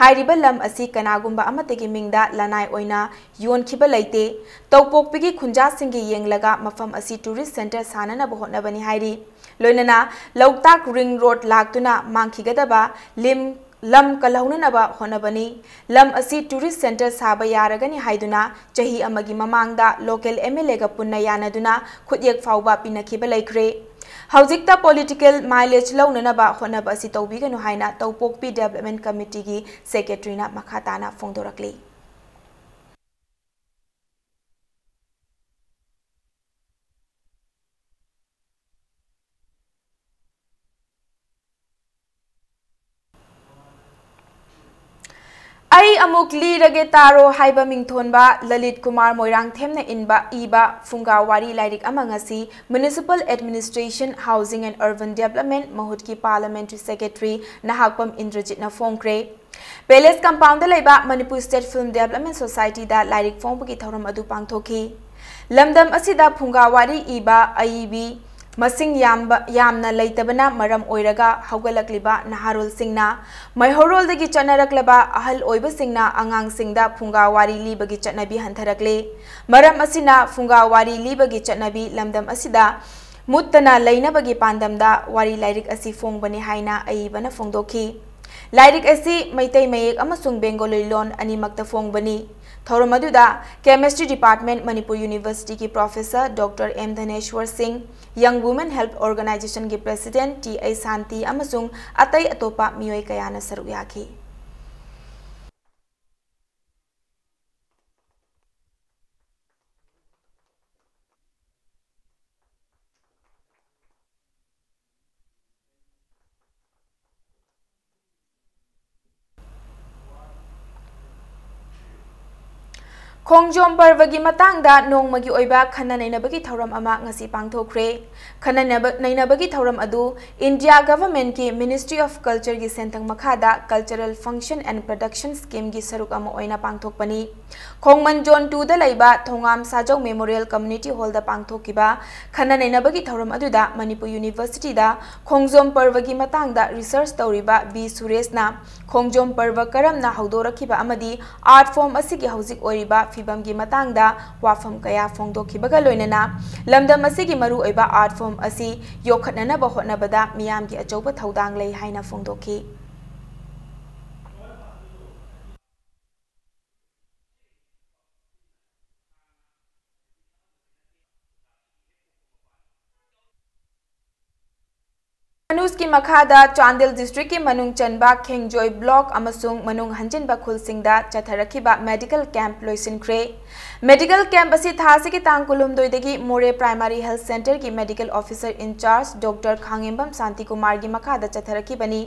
ꯍꯥꯏꯔꯤꯕ ꯂꯝ ꯑꯁꯤ ꯀꯅꯥꯒꯨꯝꯕ ꯑꯃꯠꯇꯒꯤ ꯃꯤꯡꯗ ꯂꯅꯥꯏ ꯑꯣꯏꯅ ꯌꯣꯟꯈꯤꯕ ꯂꯩꯇꯦ꯫ ꯇꯧꯄꯣꯛꯄꯤꯒꯤ ꯈꯨꯟꯖꯥꯁꯤꯡꯒꯤ ꯌꯦꯡꯂꯒ ꯃꯐꯝ ꯑꯁꯤ tourist centre ꯁꯥꯅꯅꯕ ꯍꯣꯠꯅꯕꯅꯤ ꯍꯥꯏꯔꯤ꯫ ꯂꯣꯏꯅꯅ ꯂꯣꯛꯇꯥꯛ Ring Road ꯂꯥꯛꯇꯨꯅ ꯃꯥꯡꯈꯤꯒꯗꯕ ꯂꯤꯝ-, ꯂꯝ ꯀꯜꯍꯧꯅꯅꯕ ꯍꯣꯠꯅꯕꯅꯤ꯫ ꯂꯝ ꯑꯁꯤ tourist centre ꯁꯥꯕ ꯌꯥꯔꯒꯅꯤ ꯍꯥꯏꯗꯨꯅ ꯆꯍꯤ ꯑꯃꯒꯤ ꯃꯃꯥꯡꯗ local MLAꯒ ꯄꯨꯟꯅ ꯌꯥꯅꯗꯨꯅ ꯈꯨꯠꯌꯦꯛ ꯐꯥꯎꯕ ꯄꯤꯅꯈꯤꯕ ꯂꯩꯈ꯭ꯔꯦ꯫ ꯍꯧꯖꯤꯛꯇ political mileage ꯂꯧꯅꯅꯕ ꯍꯣꯠꯅꯕ ꯑꯁꯤ ꯇꯧꯕꯤꯒꯅꯨ ꯍꯥꯏꯅ ꯇꯧꯄꯣꯛꯄꯤ Development Committeeꯒꯤ Secretaryꯅ ꯃꯈꯥ ꯇꯥꯅ ꯐꯣꯡꯗꯣꯔꯛꯂꯤ꯫ ꯑꯩ ꯑꯃꯨꯛ ꯂꯤꯔꯒꯦ ꯇꯥꯔꯣ ꯍꯥꯏꯕ ꯃꯤꯡꯊꯣꯟꯕ ꯂꯂꯤꯠ ꯀꯨꯃꯥꯔ ꯃꯣꯏꯔꯥꯡꯊꯦꯝꯅ ꯏꯟꯕ, ꯏꯕ ꯐꯨꯡꯒꯥ ꯋꯥꯔꯤ ꯂꯥꯏꯔꯤꯛ ꯑꯃ ꯉꯁꯤ Municipal Administration, Housing and Urban Development ꯃꯍꯨꯠꯀꯤ Parliamentary Secretary Nahakpam ꯏꯟꯗ꯭ꯔꯖꯤꯠꯅ ꯐꯣꯡꯈ꯭ꯔꯦ꯫ Palace Compoundꯗ ꯂꯩꯕ Manipur State Film Development Societyꯗ ꯂꯥꯏꯔꯤꯛ ꯐꯣꯡꯕꯒꯤ ꯊꯧꯔꯝ ꯑꯗꯨ ꯄꯥꯡꯊꯣꯛꯈꯤ꯫ ꯂꯝꯗꯝ ꯑꯁꯤꯗ ꯐꯨꯡꯒꯥ ꯋꯥꯔꯤ ꯏꯕ ꯑꯏꯕꯤ ꯃꯁꯤꯡ ꯌꯥꯝꯕ, ꯌꯥꯝꯅ ꯂꯩꯇꯕꯅ ꯃꯔꯝ ꯑꯣꯏꯔꯒ ꯍꯧꯒꯠꯂꯛꯂꯤꯕ ꯅꯍꯥꯔꯣꯜꯁꯤꯡꯅ ꯃꯩꯍꯧꯔꯣꯜꯗꯒꯤ ꯆꯠꯅꯔꯛꯂꯕ ꯑꯍꯜ ꯑꯣꯏꯕꯁꯤꯡꯅ ꯑꯉꯥꯡꯁꯤꯡꯗ ꯐꯨꯡꯒꯥ ꯋꯥꯔꯤ ꯂꯤꯕꯒꯤ ꯆꯠꯅꯕꯤ ꯍꯟꯊꯔꯛꯂꯦ꯫ ꯃꯔꯝ ꯑꯁꯤꯅ ꯐꯨꯡꯒꯥ ꯋꯥꯔꯤ ꯂꯤꯕꯒꯤ ꯆꯠꯅꯕꯤ ꯂꯝꯗꯝ ꯑꯁꯤꯗ ꯃꯨꯠꯇꯅ ꯂꯩꯅꯕꯒꯤ ꯄꯥꯟꯗꯝꯗ ꯋꯥꯔꯤ ꯂꯥꯏꯔꯤꯛ ꯑꯁꯤ ꯐꯣꯡꯕꯅꯤ ꯍꯥꯏꯅ ꯑꯏꯕꯅ ꯐꯣꯡꯗꯣꯛꯈꯤ꯫ ꯂꯥꯏꯔꯤꯛ ꯑꯁꯤ ꯃꯩꯇꯩ ꯃꯌꯦꯛ ꯑꯃꯁꯨꯡ ꯕꯦꯡꯒꯣꯂꯤ ꯂꯣꯟ ꯑꯅꯤꯃꯛꯇ ꯐꯣꯡꯕꯅꯤ꯫ ꯊꯧꯔꯝ ꯑꯗꯨꯗ Chemistry Department, Manipur Universityꯒꯤ Professor Doctor M ꯙꯅꯦꯁ꯭ꯋꯔ ꯁꯤꯡ, Young Women Help Organizationꯒꯤ President T I ꯁꯥꯟꯇꯤ ꯑꯃꯁꯨꯡ ꯑꯇꯩ ꯑꯇꯣꯞꯄ ꯃꯤꯑꯣꯏ ꯀꯌꯥꯅ ꯁꯔꯨꯛ ꯌꯥꯈꯤ꯫ ꯈꯣꯡꯖꯣꯝ ꯄꯔꯕꯒꯤ ꯃꯇꯥꯡꯗ ꯅꯣꯡꯃꯒꯤ ꯑꯣꯏꯕ ꯈꯟꯅ ꯅꯩꯅꯕꯒꯤ ꯊꯧꯔꯝ ꯑꯃ ꯉꯁꯤ ꯄꯥꯡꯊꯣꯛꯈ꯭ꯔꯦ꯫ ꯈꯟꯅ ꯅꯩꯅꯕ-, ꯅꯩꯅꯕꯒꯤ ꯊꯧꯔꯝ ꯑꯗꯨ ꯏꯟꯗꯤꯌꯥ ꯒꯚꯔꯟꯃꯦꯟꯠꯀꯤ Ministry of Cultureꯒꯤ ꯁꯦꯟꯊꯪ ꯃꯈꯥꯗ Cultural Function and Production Schemeꯒꯤ ꯁꯔꯨꯛ ꯑꯃ ꯑꯣꯏꯅ ꯄꯥꯡꯊꯣꯛꯄꯅꯤ꯫ ꯈꯣꯡꯃꯟ Zone twoꯗ ꯂꯩꯕ ꯊꯣꯉꯥꯝ ꯁꯥꯖꯧ Memorial Community Hallꯗ ꯄꯥꯡꯊꯣꯛꯈꯤꯕ ꯈꯟꯅ ꯅꯩꯅꯕꯒꯤ ꯊꯧꯔꯝ ꯑꯗꯨꯗ ꯃꯅꯤꯄꯨꯔ Universityꯗ ꯈꯣꯡꯖꯣꯝ ꯄꯔꯕꯒꯤ ꯃꯇꯥꯡꯗ research ꯇꯧꯔꯤꯕ ꯕꯤ ꯁꯨꯔꯦꯁꯅ ꯈꯣꯡꯖꯣꯝ ꯄꯔꯕ ꯀꯔꯝꯅ ꯍꯧꯗꯣꯔꯛꯈꯤꯕ ꯑꯃꯗꯤ art form ꯑꯁꯤꯒꯤ ꯍꯧꯖꯤꯛ ꯑꯣꯏꯔꯤꯕ ꯐꯤꯕꯝꯒꯤ ꯃꯇꯥꯡꯗ ꯋꯥꯐꯝ ꯀꯌꯥ ꯐꯣꯡꯗꯣꯛꯈꯤꯕꯒ ꯂꯣꯏꯅꯅ ꯂꯝꯗꯝ ꯑꯁꯤꯒꯤ ꯃꯔꯨꯑꯣꯏꯕ art form ꯑꯁꯤ ꯌꯣꯛꯈꯠꯅꯅꯕ ꯍꯣꯠꯅꯕꯗ ꯃꯤꯌꯥꯝꯒꯤ ꯑꯆꯧꯕ ꯊꯧꯗꯥꯡ ꯂꯩ ꯍꯥꯏꯅ ꯐꯣꯡꯗꯣꯛꯈꯤ꯫ ꯃꯅꯨꯁꯀꯤ ꯃꯈꯥꯗ ꯆꯥꯟꯗꯦꯜ districtꯀꯤ ꯃꯅꯨꯡ ꯆꯟꯕ ꯈꯦꯡꯖꯣꯏ block ꯑꯃꯁꯨꯡ ꯃꯅꯨꯡ ꯍꯟꯖꯤꯟꯕ ꯈꯨꯜꯁꯤꯡꯗ ꯆꯠꯊꯔꯛꯈꯤꯕ medical camp ꯂꯣꯏꯁꯤꯟꯈ꯭ꯔꯦ꯫ Medical camp ꯑꯁꯤ ꯊꯥ ꯑꯁꯤꯒꯤ ꯇꯥꯡ ꯀꯨꯟꯍꯨꯝꯗꯣꯏꯗꯒꯤ ꯃꯣꯔꯦ Primary Health Centreꯒꯤ Medical Officer in Charge Doctor ꯈꯥꯉꯦꯝꯕꯝ ꯁꯥꯟꯇꯤꯀꯨꯃꯥꯔꯒꯤ ꯃꯈꯥꯗ ꯆꯠꯊꯔꯛꯈꯤꯕꯅꯤ꯫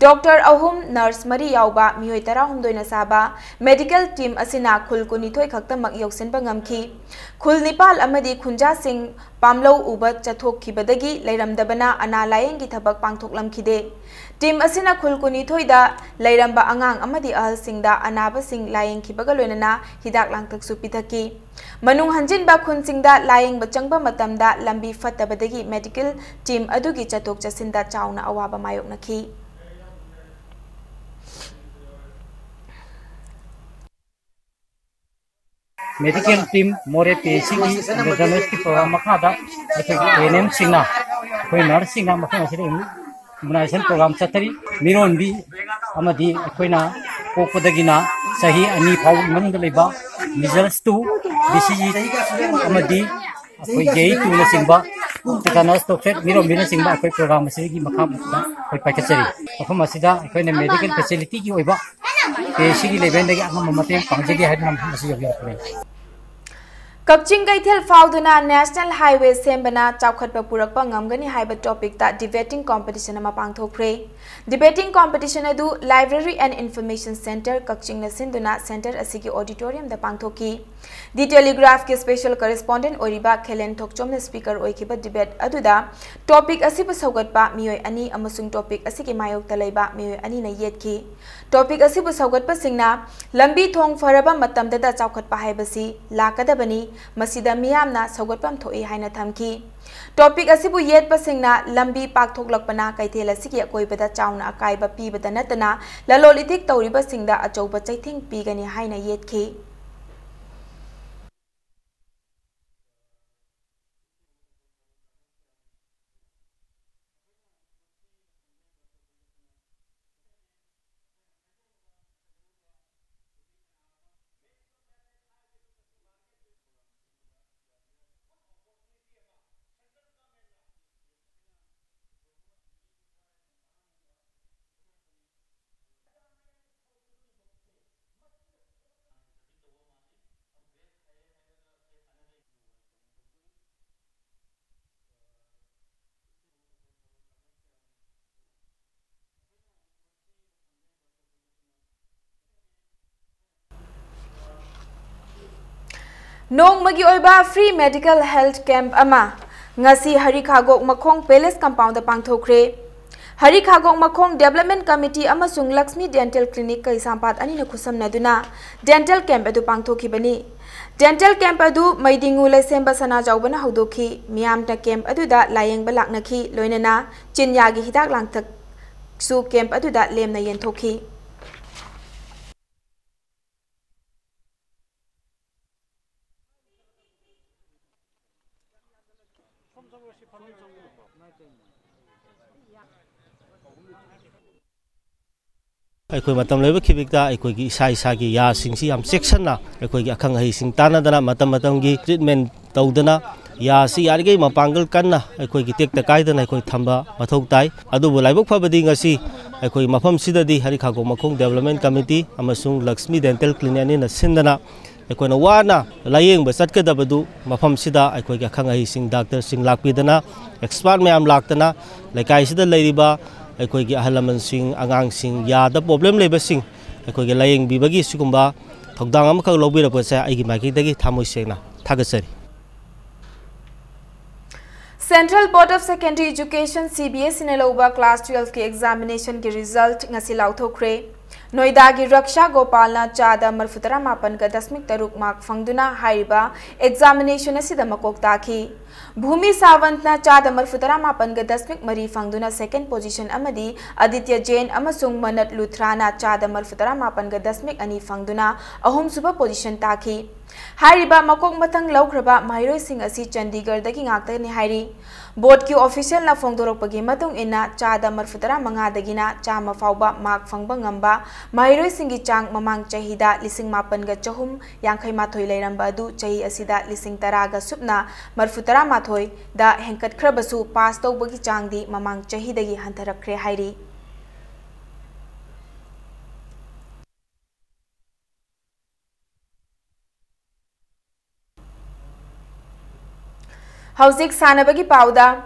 Doctor ꯑꯍꯨꯝ, nurse ꯃꯔꯤ ꯌꯥꯎꯕ ꯃꯤꯑꯣꯏ ꯇꯔꯥꯍꯨꯝꯗꯣꯏꯅ ꯁꯥꯕ medical team ꯑꯁꯤꯅ ꯈꯨꯜ ꯀꯨꯟꯅꯤꯊꯣꯏ ꯈꯛꯇꯃꯛ ꯌꯧꯁꯤꯟꯕ ꯉꯝꯈꯤ꯫ ꯈꯨꯜ ꯅꯤꯄꯥꯜ ꯑꯃꯗꯤ ꯈꯨꯟꯖꯥꯁꯤꯡ ꯄꯥꯝꯂꯧ ꯎꯕ ꯆꯠꯊꯣꯛꯈꯤꯕꯗꯒꯤ ꯂꯩꯔꯝꯗꯕꯅ ꯑꯅꯥ ꯂꯥꯌꯦꯡꯒꯤ ꯊꯕꯛ ꯄꯥꯡꯊꯣꯛꯂꯝꯈꯤꯗꯦ꯫ Team ꯑꯁꯤꯅ ꯈꯨꯜ ꯀꯨꯟꯅꯤꯊꯣꯏꯗ ꯂꯩꯔꯝꯕ ꯑꯉꯥꯡ ꯑꯃꯗꯤ ꯑꯍꯜꯁꯤꯡꯗ ꯑꯅꯥꯕꯁꯤꯡ ꯂꯥꯌꯦꯡꯈꯤꯕꯒ ꯂꯣꯏꯅꯅ ꯍꯤꯗꯥꯛ ꯂꯥꯡꯊꯛꯁꯨ ꯄꯤꯊꯛꯈꯤ꯫ ꯃꯅꯨꯡ ꯍꯟꯖꯤꯟꯕ ꯈꯨꯟꯁꯤꯡꯗ ꯂꯥꯌꯦꯡꯕ ꯆꯪꯕ ꯃꯇꯝꯗ ꯂꯝꯕꯤ ꯐꯠꯇꯕꯗꯒꯤ medical team ꯑꯗꯨꯒꯤ ꯆꯠꯊꯣꯛ ꯆꯠꯁꯤꯟꯗ ꯆꯥꯎꯅ ꯑꯋꯥꯕ ꯃꯥꯌꯣꯛꯅꯈꯤ꯫ Medical team ꯃꯣꯔꯦ PHCꯒꯤ awarenessꯀꯤ program ꯃꯈꯥꯗ ꯑꯩꯈꯣꯏꯒꯤ ANMꯁꯤꯡꯅ, ꯑꯩꯈꯣꯏ nurseꯁꯤꯡꯅ ꯃꯐꯝ ꯑꯁꯤꯗ immunization program ꯆꯠꯊꯔꯤ꯫ ꯃꯤꯔꯣꯟꯕꯤ ꯑꯃꯗꯤ ꯑꯩꯈꯣꯏꯅ ꯄꯣꯛꯄꯗꯒꯤꯅ ꯆꯍꯤ ꯑꯅꯤ ꯐꯥꯎꯕꯒꯤ ꯃꯅꯨꯡꯗ ꯂꯩꯕ measles two, BCG ꯑꯃꯗꯤ ꯑꯩꯈꯣꯏ JE twoꯅꯆꯤꯡꯕ, tetanus toxoid, ꯃꯤꯔꯣꯟꯕꯤꯅꯆꯤꯡꯕ ꯑꯩꯈꯣꯏ program ꯑꯁꯤꯒꯤ ꯃꯈꯥ ꯑꯩꯈꯣꯏ ꯄꯥꯏꯈꯠꯆꯔꯤ꯫ ꯃꯐꯝ ꯑꯁꯤꯗ ꯑꯩꯈꯣꯏꯅ medical facilityꯒꯤ ꯑꯣꯏꯕ PHCꯒꯤ levelꯗꯒꯤ ꯑꯉꯝꯕ ꯃꯇꯦꯡ ꯄꯥꯡꯖꯒꯦ ꯍꯥꯏꯗꯨꯅ ꯃꯐꯝ ꯑꯁꯤ ꯌꯧꯖꯔꯛꯄꯅꯤ꯫ ꯀꯛꯆꯤꯡ ꯀꯩꯊꯦꯜ ꯐꯥꯎꯗꯨꯅ National Highway ꯁꯦꯝꯕꯅ ꯆꯥꯎꯈꯠꯄ ꯄꯨꯔꯛꯄ ꯉꯝꯒꯅꯤ ꯍꯥꯏꯕ topic ꯇ debating competition ꯑꯃ ꯄꯥꯡꯊꯣꯛꯈ꯭ꯔꯦ꯫ Debating competition ꯑꯗꯨ Library and Information Centre, ꯀꯛꯆꯤꯡꯅ ꯁꯤꯟꯗꯨꯅ centre ꯑꯁꯤꯒꯤ auditorium ꯗ ꯄꯥꯡꯊꯣꯛꯈꯤ꯫ The Telegraph ꯀꯤ special correspondent ꯑꯣꯏꯔꯤꯕ ꯈꯦꯂꯦꯟ ꯊꯣꯛꯆꯣꯝꯅ speaker ꯑꯣꯏꯈꯤꯕ debate ꯑꯗꯨꯗ topic ꯑꯁꯤꯕꯨ ꯁꯧꯒꯠꯄ ꯃꯤꯑꯣꯏ ꯑꯅꯤ ꯑꯃꯁꯨꯡ topic ꯑꯁꯤꯒꯤ ꯃꯥꯌꯣꯛꯇ ꯂꯩꯕ ꯃꯤꯑꯣꯏ ꯑꯅꯤꯅ ꯌꯦꯠꯈꯤ꯫ Topic ꯑꯁꯤꯕꯨ ꯁꯧꯒꯠꯄꯁꯤꯡꯅ ꯂꯝꯕꯤ ꯊꯣꯡ ꯐꯔꯕ ꯃꯇꯝꯗꯗ ꯆꯥꯎꯈꯠꯄ ꯍꯥꯏꯕꯁꯤ ꯂꯥꯛꯀꯗꯕꯅꯤ, ꯃꯁꯤꯗ ꯃꯤꯌꯥꯝꯅ ꯁꯧꯒꯠꯐꯝ ꯊꯣꯛꯏ ꯍꯥꯏꯅ ꯊꯝꯈꯤ꯫ Topic ꯑꯁꯤꯕꯨ ꯌꯦꯠꯄꯁꯤꯡꯅ ꯂꯝꯕꯤ ꯄꯥꯛꯊꯣꯛꯂꯛꯄꯅ ꯀꯩꯊꯦꯜ ꯑꯁꯤꯒꯤ ꯑꯀꯣꯏꯕꯗ ꯆꯥꯎꯅ ꯑꯀꯥꯏꯕ ꯄꯤꯕꯗ ꯅꯠꯇꯅ ꯂꯂꯣꯟ ꯏꯇꯤꯛ ꯇꯧꯔꯤꯕꯁꯤꯡꯗ ꯑꯆꯧꯕ ꯆꯩꯊꯦꯡ ꯄꯤꯒꯅꯤ ꯍꯥꯏꯅ ꯌꯦꯠꯈꯤ꯫ ꯅꯣꯡꯃꯒꯤ ꯑꯣꯏꯕ free medical health camp ꯑꯃ ꯉꯁꯤ ꯍꯔꯤꯈꯥꯒꯣꯛ ꯃꯈꯣꯡ Palace compound ꯗ ꯄꯥꯡꯊꯣꯛꯈ꯭ꯔꯦ꯫ ꯍꯔꯤꯈꯥꯒꯣꯛ ꯃꯈꯣꯡ Development Committee ꯑꯃꯁꯨꯡ Lakshmi Dental Clinic ꯀꯩꯁꯥꯝꯄꯥꯠ ꯑꯅꯤꯅ ꯈꯨꯠꯁꯝꯅꯗꯨꯅ dental camp ꯑꯗꯨ ꯄꯥꯡꯊꯣꯛꯈꯤꯕꯅꯤ꯫ Dental camp ꯑꯗꯨ ꯃꯩꯗꯤꯡꯉꯨ ꯂꯩꯁꯦꯝꯕ ꯁꯅꯥꯖꯥꯎꯕꯅ ꯍꯧꯗꯣꯛꯈꯤ꯫ ꯃꯤꯌꯥꯝꯅ camp ꯑꯗꯨꯗ ꯂꯥꯌꯦꯡꯕ ꯂꯥꯛꯅꯈꯤ, ꯂꯣꯏꯅꯅ ꯆꯤꯟꯌꯥꯒꯤ ꯍꯤꯗꯥꯛ ꯂꯥꯡꯊꯛꯁꯨ camp ꯑꯗꯨꯗ ꯂꯦꯝꯅ ꯌꯦꯟꯊꯣꯛꯈꯤ꯫ ꯑꯩꯈꯣꯏ ꯃꯇꯝ ꯂꯩꯕ ꯈꯤꯕꯤꯛꯇ ꯑꯩꯈꯣꯏꯒꯤ ꯏꯁꯥ ꯏꯁꯥꯒꯤ ꯌꯥꯁꯤꯡꯁꯤ ꯌꯥꯝ ꯆꯦꯛꯁꯤꯟꯅ ꯑꯩꯈꯣꯏꯒꯤ ꯑꯈꯪ ꯑꯍꯩꯁꯤꯡ ꯇꯥꯟꯅꯗꯅ ꯃꯇꯝ ꯃꯇꯝꯒꯤ treatment ꯇꯧꯗꯅ ꯌꯥꯁꯤ ꯌꯥꯔꯤꯈꯩ ꯃꯄꯥꯡꯒꯜ ꯀꯟꯅ ꯑꯩꯈꯣꯏꯒꯤ ꯇꯦꯛꯇ ꯀꯥꯏꯗꯅ ꯑꯩꯈꯣꯏ ꯊꯝꯕ ꯃꯊꯧ ꯇꯥꯏ꯫ ꯑꯗꯨꯕꯨ ꯂꯥꯏꯕꯛ ꯐꯕꯗꯤ ꯉꯁꯤ ꯑꯩꯈꯣꯏ ꯃꯐꯝꯁꯤꯗꯗꯤ ꯍꯔꯤꯈꯥꯒꯣꯛ ꯃꯈꯣꯡ Development Committee ꯑꯃꯁꯨꯡ Lakshmi Dental Clinic ꯑꯅꯤꯅ ꯁꯤꯟꯗꯅ ꯑꯩꯈꯣꯏꯅ ꯋꯥꯅ ꯂꯥꯌꯦꯡꯕ ꯆꯠꯀꯗꯕꯗꯨ ꯃꯐꯝꯁꯤꯗ ꯑꯩꯈꯣꯏꯒꯤ ꯑꯈꯪ ꯑꯍꯩꯁꯤꯡ, ꯗꯥꯛꯇꯔꯁꯤꯡ ꯂꯥꯛꯄꯤꯗꯅ, ꯑꯦꯛꯁꯄꯥꯔꯠ ꯃꯌꯥꯝ ꯂꯥꯛꯇꯅ, ꯂꯩꯀꯥꯏꯁꯤꯗ ꯂꯩꯔꯤꯕ ꯑꯩꯈꯣꯏꯒꯤ ꯑꯍꯜ ꯂꯃꯟꯁꯤꯡ, ꯑꯉꯥꯡꯁꯤꯡ, ꯌꯥꯗ ꯄ꯭ꯔꯣꯕ꯭ꯂꯦꯝ ꯂꯩꯕꯁꯤꯡ ꯑꯩꯈꯣꯏꯒꯤ ꯂꯥꯌꯦꯡꯕꯤꯕꯒꯤ ꯁꯤꯒꯨꯝꯕ ꯊꯧꯗꯥꯡ ꯑꯃꯈꯛ ꯂꯧꯕꯤꯔꯛꯄꯁꯦ ꯑꯩꯒꯤ ꯃꯥꯏꯀꯩꯗꯒꯤ ꯊꯃꯣꯏ ꯁꯦꯡꯅ ꯊꯥꯒꯠꯆꯔꯤ꯫ Central Board of Secondary Education, C B S E ꯅ ꯂꯧꯕ class twelve ꯀꯤ examination ꯒꯤ result ꯉꯁꯤ ꯂꯥꯎꯊꯣꯛꯈ꯭ꯔꯦ꯫ ꯅꯣꯏꯗꯥꯒꯤ ꯔꯛꯁꯥ ꯒꯣꯄꯥꯜꯅ ꯆꯥꯗ ꯃꯔꯐꯨꯇꯔꯥ ꯃꯥꯄꯟꯒ ꯗꯁꯃꯤꯛ ꯇꯔꯨꯛ mark ꯐꯪꯗꯨꯅ ꯍꯥꯏꯔꯤꯕ examination ꯑꯁꯤꯗ ꯃꯀꯣꯛ ꯇꯥꯈꯤ꯫ ꯚꯨꯃꯤ ꯁꯥꯋꯟꯠꯅ ꯆꯥꯗ ꯃꯔꯐꯨꯇꯔꯥ ꯃꯥꯄꯟꯒ ꯗꯁꯃꯤꯛ ꯃꯔꯤ ꯐꯪꯗꯨꯅ second position ꯑꯃꯗꯤ ꯑꯗꯤꯇ꯭ꯌ ꯖꯦꯟ ꯑꯃꯁꯨꯡ ꯃꯅꯠ ꯂꯨꯊ꯭ꯔꯥꯅ ꯆꯥꯗ ꯃꯔꯐꯨꯇꯔꯥ ꯃꯥꯄꯟꯒ ꯗꯁꯃꯤꯛ ꯑꯅꯤ ꯐꯪꯗꯨꯅ ꯑꯍꯨꯝꯁꯨꯕ position ꯇꯥꯈꯤ꯫ ꯍꯥꯏꯔꯤꯕ ꯃꯀꯣꯛ ꯃꯊꯪ ꯂꯧꯈ꯭ꯔꯕ ꯃꯍꯩꯔꯣꯏꯁꯤꯡ ꯑꯁꯤ ꯆꯟꯗꯤꯒꯔꯗꯒꯤ ꯉꯥꯛꯇꯅꯤ ꯍꯥꯏꯔꯤ꯫ Board ꯀꯤ official ꯅ ꯐꯣꯡꯗꯣꯔꯛꯄꯒꯤ ꯃꯇꯨꯡ ꯏꯟꯅ, ꯆꯥꯗ ꯃꯔꯐꯨꯇꯔꯥ ꯃꯉꯥꯗꯒꯤꯅ ꯆꯥꯝꯃ ꯐꯥꯎꯕ mark ꯐꯪꯕ ꯉꯝꯕ ꯃꯍꯩꯔꯣꯏꯁꯤꯡꯒꯤ ꯆꯥꯡ ꯃꯃꯥꯡ ꯆꯍꯤꯗ ꯂꯤꯁꯤꯡ ꯃꯥꯄꯟꯒ ꯆꯍꯨꯝ ꯌꯥꯡꯈꯩ ꯃꯥꯊꯣꯏ ꯂꯩꯔꯝꯕ ꯑꯗꯨ ꯆꯍꯤ ꯑꯁꯤꯗ ꯂꯤꯁꯤꯡ ꯇꯔꯥꯒ ꯁꯨꯞꯅ ꯃꯔꯐꯨꯇꯔꯥ ꯃꯥꯊꯣꯏꯗ ꯍꯦꯟꯒꯠꯈ꯭ꯔꯕꯁꯨ, pass ꯇꯧꯕꯒꯤ ꯆꯥꯡꯗꯤ ꯃꯃꯥꯡ ꯆꯍꯤꯗꯒꯤ ꯍꯟꯊꯔꯛꯈ꯭ꯔꯦ ꯍꯥꯏꯔꯤ꯫ ꯍꯧꯖꯤꯛ ꯁꯥꯟꯅꯕꯒꯤ ꯄꯥꯎꯗ,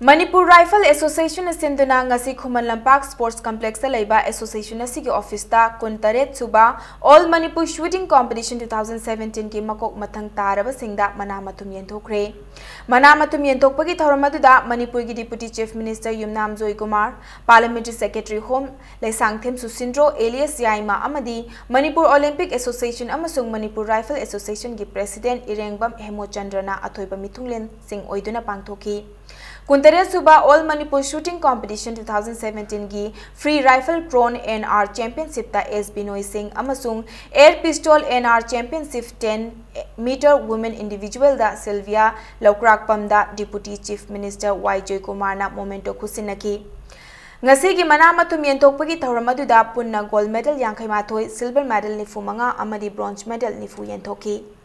Manipur Rifle Association ꯅ ꯁꯤꯟꯗꯨꯅ ꯉꯁꯤ ꯈꯨꯃꯟ ꯂꯝꯄꯥꯛ Sports Complex ꯇ ꯂꯩꯕ association ꯑꯁꯤꯒꯤ office ꯇ ꯀꯨꯟꯇꯔꯦꯠ ꯁꯨꯕ All Manipur Shooting Competition two thousand seventeen ꯒꯤ ꯃꯀꯣꯛ ꯃꯊꯪ ꯇꯥꯔꯕꯁꯤꯡꯗ ꯃꯅꯥ ꯃꯊꯨꯝ ꯌꯦꯟꯊꯣꯛꯈ꯭ꯔꯦ꯫ ꯃꯅꯥ ꯃꯊꯨꯝ ꯌꯦꯟꯊꯣꯛꯄꯒꯤ ꯊꯧꯔꯝ ꯑꯗꯨꯗ ꯃꯅꯤꯄꯨꯔꯒꯤ Deputy Chief Minister ꯌꯨꯝꯅꯥꯝ Joykumar, Parliamentary Secretary Home Leishangthem ꯁꯨꯁꯤꯟꯗ꯭ꯔꯣ alias ꯌꯥꯏꯃ ꯑꯃꯗꯤ Manipur Olympic Association ꯑꯃꯁꯨꯡ Manipur Rifle Association ꯒꯤ President ꯏꯔꯦꯡꯕꯝ ꯍꯦꯃꯣꯆꯟꯗ꯭ꯔꯅ ꯑꯊꯣꯏꯕ ꯃꯤꯊꯨꯡꯂꯦꯟꯁꯤꯡ ꯑꯣꯏꯗꯨꯅ ꯄꯥꯡꯊꯣꯛꯈꯤ꯫ ꯀꯨꯟꯇꯔꯦꯠ ꯁꯨꯕ All Manipur Shooting Competition two thousand seventeen ꯒꯤ Free Rifle Thrown N R Championship ꯇ S ꯕꯤꯅꯣꯏ ꯁꯤꯡ ꯑꯃꯁꯨꯡ Air Pistol N R Championship ten meter women individual ꯗ ꯁꯤꯜꯚꯤꯌꯥ ꯂꯧꯀ꯭ꯔꯥꯛꯄꯝꯗ Deputy Chief Minister ꯋꯥꯏ ꯖꯣꯏꯀꯨꯃꯥꯔꯅ memento ꯈꯨꯠꯁꯤꯟꯅꯈꯤ꯫ ꯉꯁꯤꯒꯤ ꯃꯅꯥ ꯃꯊꯨꯝ ꯌꯦꯟꯊꯣꯛꯄꯒꯤ ꯊꯧꯔꯝ ꯑꯗꯨꯗ ꯄꯨꯟꯅ gold medal ꯌꯥꯡꯈꯩ ꯃꯥꯊꯣꯏ, silver medal ꯅꯤꯐꯨ ꯃꯉꯥ ꯑꯃꯗꯤ bronze medal ꯅꯤꯐꯨ ꯌꯦꯟꯊꯣꯛꯈꯤ꯫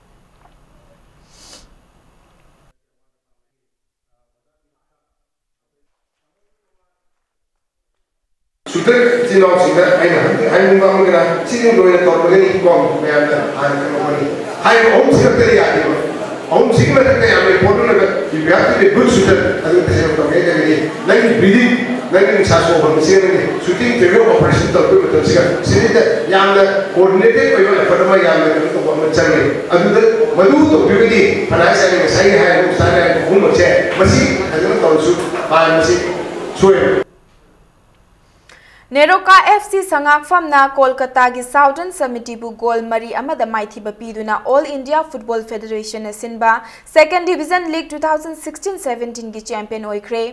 ꯏꯆꯤꯟ ꯏꯅꯥꯎꯁꯤꯡꯗ ꯑꯩꯅ ꯍꯧꯖꯤꯛ ꯍꯥꯏꯅꯤꯡꯕ ꯑꯃꯒꯤꯅ ꯁꯤꯅꯤ ꯂꯣꯏꯅ ꯇꯧꯔꯒꯅꯤ ꯀꯣ ꯃꯌꯥꯝꯅ ꯍꯥꯟꯅ ꯈꯪꯂꯛꯄꯅꯤ꯫ ꯍꯥꯏꯔꯤꯕ ꯑꯍꯨꯝꯁꯤ ꯈꯛꯇꯗꯤ ꯌꯥꯗꯦꯕ꯫ ꯑꯍꯨꯝꯁꯤꯒꯤ ꯃꯊꯛꯇ ꯌꯥꯝꯅ important ꯑꯣꯏꯕ you have to be a good shooter꯫ ꯑꯗꯨ ꯇꯁꯦꯡꯅ ꯇꯧꯒꯦ ꯍꯥꯏꯔꯒꯗꯤ ꯅꯪꯒꯤ breathing, ꯅꯪꯒꯤ ꯅꯤꯁꯥ ꯁꯣꯛ ꯍꯣꯟꯕꯁꯤꯒ ꯅꯪꯒꯤ shooting training operation ꯇꯧꯔꯛꯄꯒꯤ ꯃꯇꯝꯁꯤꯒ ꯁꯤꯗꯩꯗ ꯌꯥꯝꯅ coordinated ꯑꯣꯏꯕ effort ꯑꯃ ꯌꯥꯝꯅ ꯀꯩꯅꯣ ꯇꯧꯕ ꯑꯃ ꯆꯪꯉꯦ꯫ ꯑꯗꯨꯗ ꯃꯗꯨ ꯇꯧꯕꯤꯔꯒꯗꯤ ꯐꯅ ꯍꯥꯏꯁꯦ ꯉꯁꯥꯏꯒꯤ ꯍꯥꯏꯔꯤꯕ ꯎꯁꯥ ꯍꯥꯏꯔꯤꯕ ꯑꯍꯨꯝꯃꯛꯁꯦ ꯃꯁꯤ ꯐꯖꯅ ꯇꯧꯔꯁꯨ ꯃꯥ ꯃꯁꯤ ꯁꯣꯏꯔꯣꯏ꯫ NEROCA F C ꯁꯉꯥꯛꯐꯝꯅ ꯀꯣꯜꯀꯇꯥꯒꯤ southern ꯁꯃꯤꯇꯤꯕꯨ goal ꯃꯔꯤ ꯑꯃꯗ ꯃꯥꯏꯊꯤꯕ ꯄꯤꯗꯨꯅ All India Football Federationꯅ ꯁꯤꯟꯕ Second Division League two thousand sixteen seventeenꯒꯤ champion ꯑꯣꯏꯈ꯭ꯔꯦ꯫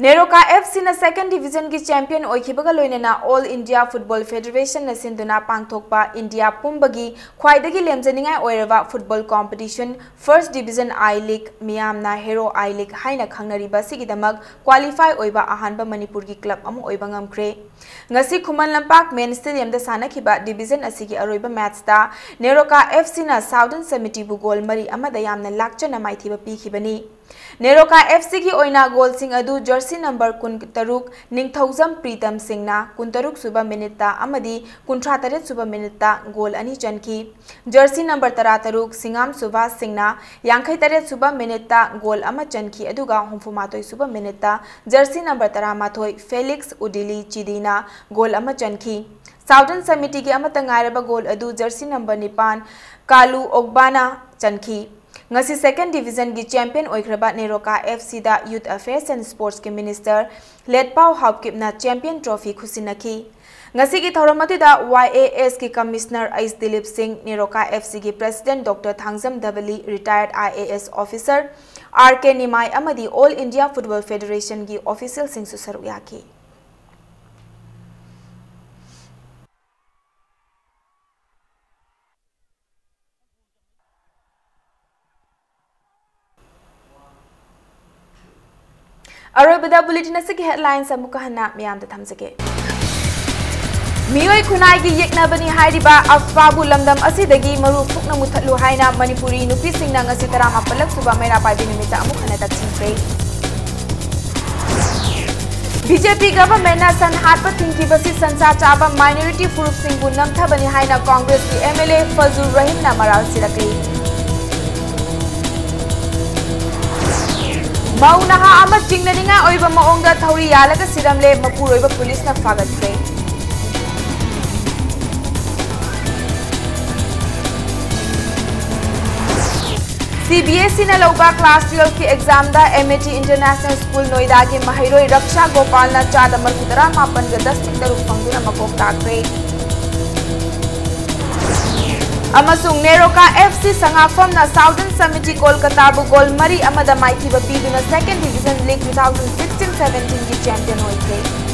ꯅꯦꯔꯣꯀꯥ ꯑꯦꯐ ꯁꯤꯅ Second Divisionꯒꯤ champion ꯑꯣꯏꯈꯤꯕꯒ ꯂꯣꯏꯅꯅ All India Football Federationꯅ ꯁꯤꯟꯗꯨꯅ ꯄꯥꯡꯊꯣꯛꯄ ꯏꯟꯗꯤꯌꯥ ꯄꯨꯝꯕꯒꯤ ꯈ꯭ꯋꯥꯏꯗꯒꯤ ꯂꯦꯝꯖꯅꯤꯡꯉꯥꯏ ꯑꯣꯏꯔꯕ football competition First Division I League, ꯃꯤꯌꯥꯝꯅ Hero I League ꯍꯥꯏꯅ ꯈꯪꯅꯔꯤꯕ ꯑꯁꯤꯒꯤꯗꯃꯛ qualify ꯑꯣꯏꯕ ꯑꯍꯥꯟꯕ ꯃꯅꯤꯄꯨꯔꯒꯤ club ꯑꯃ ꯑꯣꯏꯕ ꯉꯝꯈ꯭ꯔꯦ꯫ ꯉꯁꯤ ꯈꯨꯃꯟ ꯂꯝꯄꯥꯛ main stadiumꯗ ꯁꯥꯟꯅꯈꯤꯕ division ꯑꯁꯤꯒꯤ ꯑꯔꯣꯏꯕ matchꯇ ꯅꯦꯔꯣꯀꯥ ꯑꯦꯐ ꯁꯤꯅ ꯁꯥꯎꯗꯔꯟ ꯁꯃꯤꯇꯤꯕꯨ ꯒꯣꯜ ꯃꯔꯤ ꯑꯃꯗ ꯌꯥꯝꯅ ꯂꯥꯛꯆꯅ ꯃꯥꯏꯊꯤꯕ ꯄꯤꯈꯤꯕꯅꯤ꯫ ꯅꯦꯔꯣꯀꯥ ꯑꯦꯐ ꯁꯤꯒꯤ ꯑꯣꯏꯅ ꯒꯣꯜꯁꯤꯡ ꯑꯗꯨ jersey number ꯀꯨꯟꯇꯔꯨꯛ ꯅꯤꯡꯊꯧꯖꯝ ꯄ꯭ꯔꯤꯇꯝ ꯁꯤꯡꯅ ꯀꯨꯟꯇꯔꯨꯛ ꯁꯨꯕ minuteꯇ ꯑꯃꯗꯤ ꯀꯨꯟꯊ꯭ꯔꯥ ꯇꯔꯦꯠ ꯁꯨꯕ minuteꯇ ꯒꯣꯜ ꯑꯅꯤ ꯆꯟꯈꯤ꯫ Jersey number ꯇꯔꯥꯇꯔꯨꯛ ꯁꯤꯡꯉꯥꯝ ꯁꯨꯚꯥꯁ ꯁꯤꯡꯅ ꯌꯥꯡꯈꯩ ꯇꯔꯦꯠ ꯁꯨꯕ minuteꯇ ꯒꯣꯜ ꯑꯃ ꯆꯟꯈꯤ, ꯑꯗꯨꯒ ꯍꯨꯝꯐꯨ ꯃꯥꯊꯣꯏ ꯁꯨꯕ minuteꯇ jersey number ꯇꯔꯥꯃꯥꯊꯣꯏ ꯐꯦꯂꯤꯛꯁ ꯎꯗꯤꯂꯤ ꯆꯤꯗꯤꯅ ꯒꯣꯜ ꯑꯃ ꯆꯟꯈꯤ꯫ ꯁꯥꯎꯗꯔꯟ ꯁꯃꯤꯇꯤꯒꯤ ꯑꯃꯠꯇ ꯉꯥꯏꯔꯕ ꯒꯣꯜ ꯑꯗꯨ jersey number ꯅꯤꯄꯥꯟ ꯀꯥꯂꯨ ꯑꯣꯛꯕꯥꯅ ꯆꯟꯈꯤ꯫ ꯉꯁꯤ Second Divisionꯒꯤ champion ꯑꯣꯏꯈ꯭ꯔꯕ ꯅꯦꯔꯣꯀꯥ ꯑꯦꯐ ꯁꯤꯗ Youth Affairs and Sportsꯀꯤ minister ꯂꯦꯠꯄꯥꯎ ꯍꯥꯎꯀꯤꯞꯅ champion trophy ꯈꯨꯠꯁꯤꯟꯅꯈꯤ꯫ ꯉꯁꯤꯒꯤ ꯊꯧꯔꯝ ꯑꯗꯨꯗ ꯋꯥꯏ ꯑꯦ ꯑꯦꯁꯀꯤ commissioner H Dilip Singh, Neroka F ꯁꯤꯒꯤ president doctor Thangjam Dhabali, retired I A S officer R K Nimai ꯑꯃꯗꯤ All India Football Federationꯒꯤ officialꯁꯤꯡꯁꯨ ꯁꯔꯨꯛ ꯌꯥꯈꯤ꯫ ꯑꯔꯣꯏꯕꯗ bulletin ꯑꯁꯤꯒꯤ headlines ꯑꯃꯨꯛꯀ ꯍꯟꯅ ꯃꯤꯌꯥꯝꯗ ꯊꯝꯖꯒꯦ꯫ ꯃꯤꯑꯣꯏ ꯈꯨꯟꯅꯥꯏꯒꯤ ꯌꯦꯛꯅꯕꯅꯤ ꯍꯥꯏꯔꯤꯕ ꯑꯐꯕꯥꯕꯨ ꯂꯝꯗꯝ ꯑꯁꯤꯗꯒꯤ ꯃꯔꯨ ꯐꯨꯛꯅ ꯃꯨꯊꯠꯂꯨ ꯍꯥꯏꯅ ꯃꯅꯤꯄꯨꯔꯤ ꯅꯨꯄꯤꯁꯤꯡꯅ ꯉꯁꯤ ꯇꯔꯥꯃꯥꯄꯜꯂꯛ ꯁꯨꯕ ꯃꯩꯔꯥ ꯄꯥꯏꯕꯤ ꯅꯨꯃꯤꯠꯇ ꯑꯃꯨꯛ ꯍꯟꯅ ꯇꯛꯁꯤꯟꯈ꯭ꯔꯦ꯫ ꯕꯤ ꯖꯦ ꯄꯤ ꯒꯚꯔꯟꯃꯦꯟꯠꯅ ꯁꯟ ꯍꯥꯠꯄ ꯊꯤꯡꯈꯤꯕꯁꯤ ꯁꯟꯁꯥ ꯆꯥꯕ ꯃꯥꯏꯅꯣꯔꯤꯇꯤ ꯐꯨꯔꯨꯞꯁꯤꯡꯕꯨ ꯅꯝꯊꯕꯅꯤ ꯍꯥꯏꯅ ꯀꯣꯡꯒ꯭ꯔꯦꯁꯀꯤ ꯑꯦꯝ ꯑꯦꯜ ꯑꯦ ꯐꯖꯨꯔ ꯔꯍꯤꯝꯅ ꯃꯔꯥꯜ ꯁꯤꯔꯛꯂꯤ꯫ ꯃꯧ ꯅꯍꯥ ꯑꯃ ꯆꯤꯡꯅꯅꯤꯡꯉꯥꯏ ꯑꯣꯏꯕ ꯃꯑꯣꯡꯗ ꯊꯧꯔꯤ ꯌꯥꯜꯂꯒ ꯁꯤꯔꯝꯂꯦ, ꯃꯄꯨꯔꯣꯏꯕ ꯄꯨꯂꯤꯁꯅ ꯐꯥꯒꯠꯈ꯭ꯔꯦ꯫ ꯁꯤ ꯕꯤ ꯑꯦꯁ ꯏꯅ ꯂꯧꯕ ꯀ꯭ꯂꯥꯁ ꯇꯨꯌꯦꯜꯐꯀꯤ ꯑꯦꯛꯖꯥꯝꯗ M A T international school ꯅꯣꯏꯗꯥꯒꯤ ꯃꯍꯩꯔꯣꯏ ꯔꯛꯁꯥ ꯒꯣꯄꯥꯜꯅ ꯆꯥꯗ ꯃꯔꯐꯨ ꯇꯔꯥ ꯃꯥꯄꯟꯒ ꯗꯁꯃꯤꯛ ꯇꯔꯨꯛ ꯐꯪꯗꯨꯅ ꯃꯀꯣꯛ ꯇꯥꯈ꯭ꯔꯦ꯫ ꯑꯃꯁꯨꯡ ꯅꯦꯔꯣꯀꯥ ꯑꯦꯐ ꯁꯤ ꯁꯉꯥꯛꯐꯝꯅ ꯁꯥꯎꯗꯔꯟ ꯁꯃꯤꯇꯤ ꯀꯣꯜꯀꯇꯥꯕꯨ ꯒꯣꯜ ꯃꯔꯤ ꯑꯃꯗ ꯃꯥꯏꯊꯤꯕ ꯄꯤꯗꯨꯅ second division league two thousand sixteen ꯁꯚꯦꯟꯇꯤꯟꯒꯤ ꯆꯦꯝꯄꯤꯌꯟ ꯑꯣꯏꯈ꯭ꯔꯦ꯫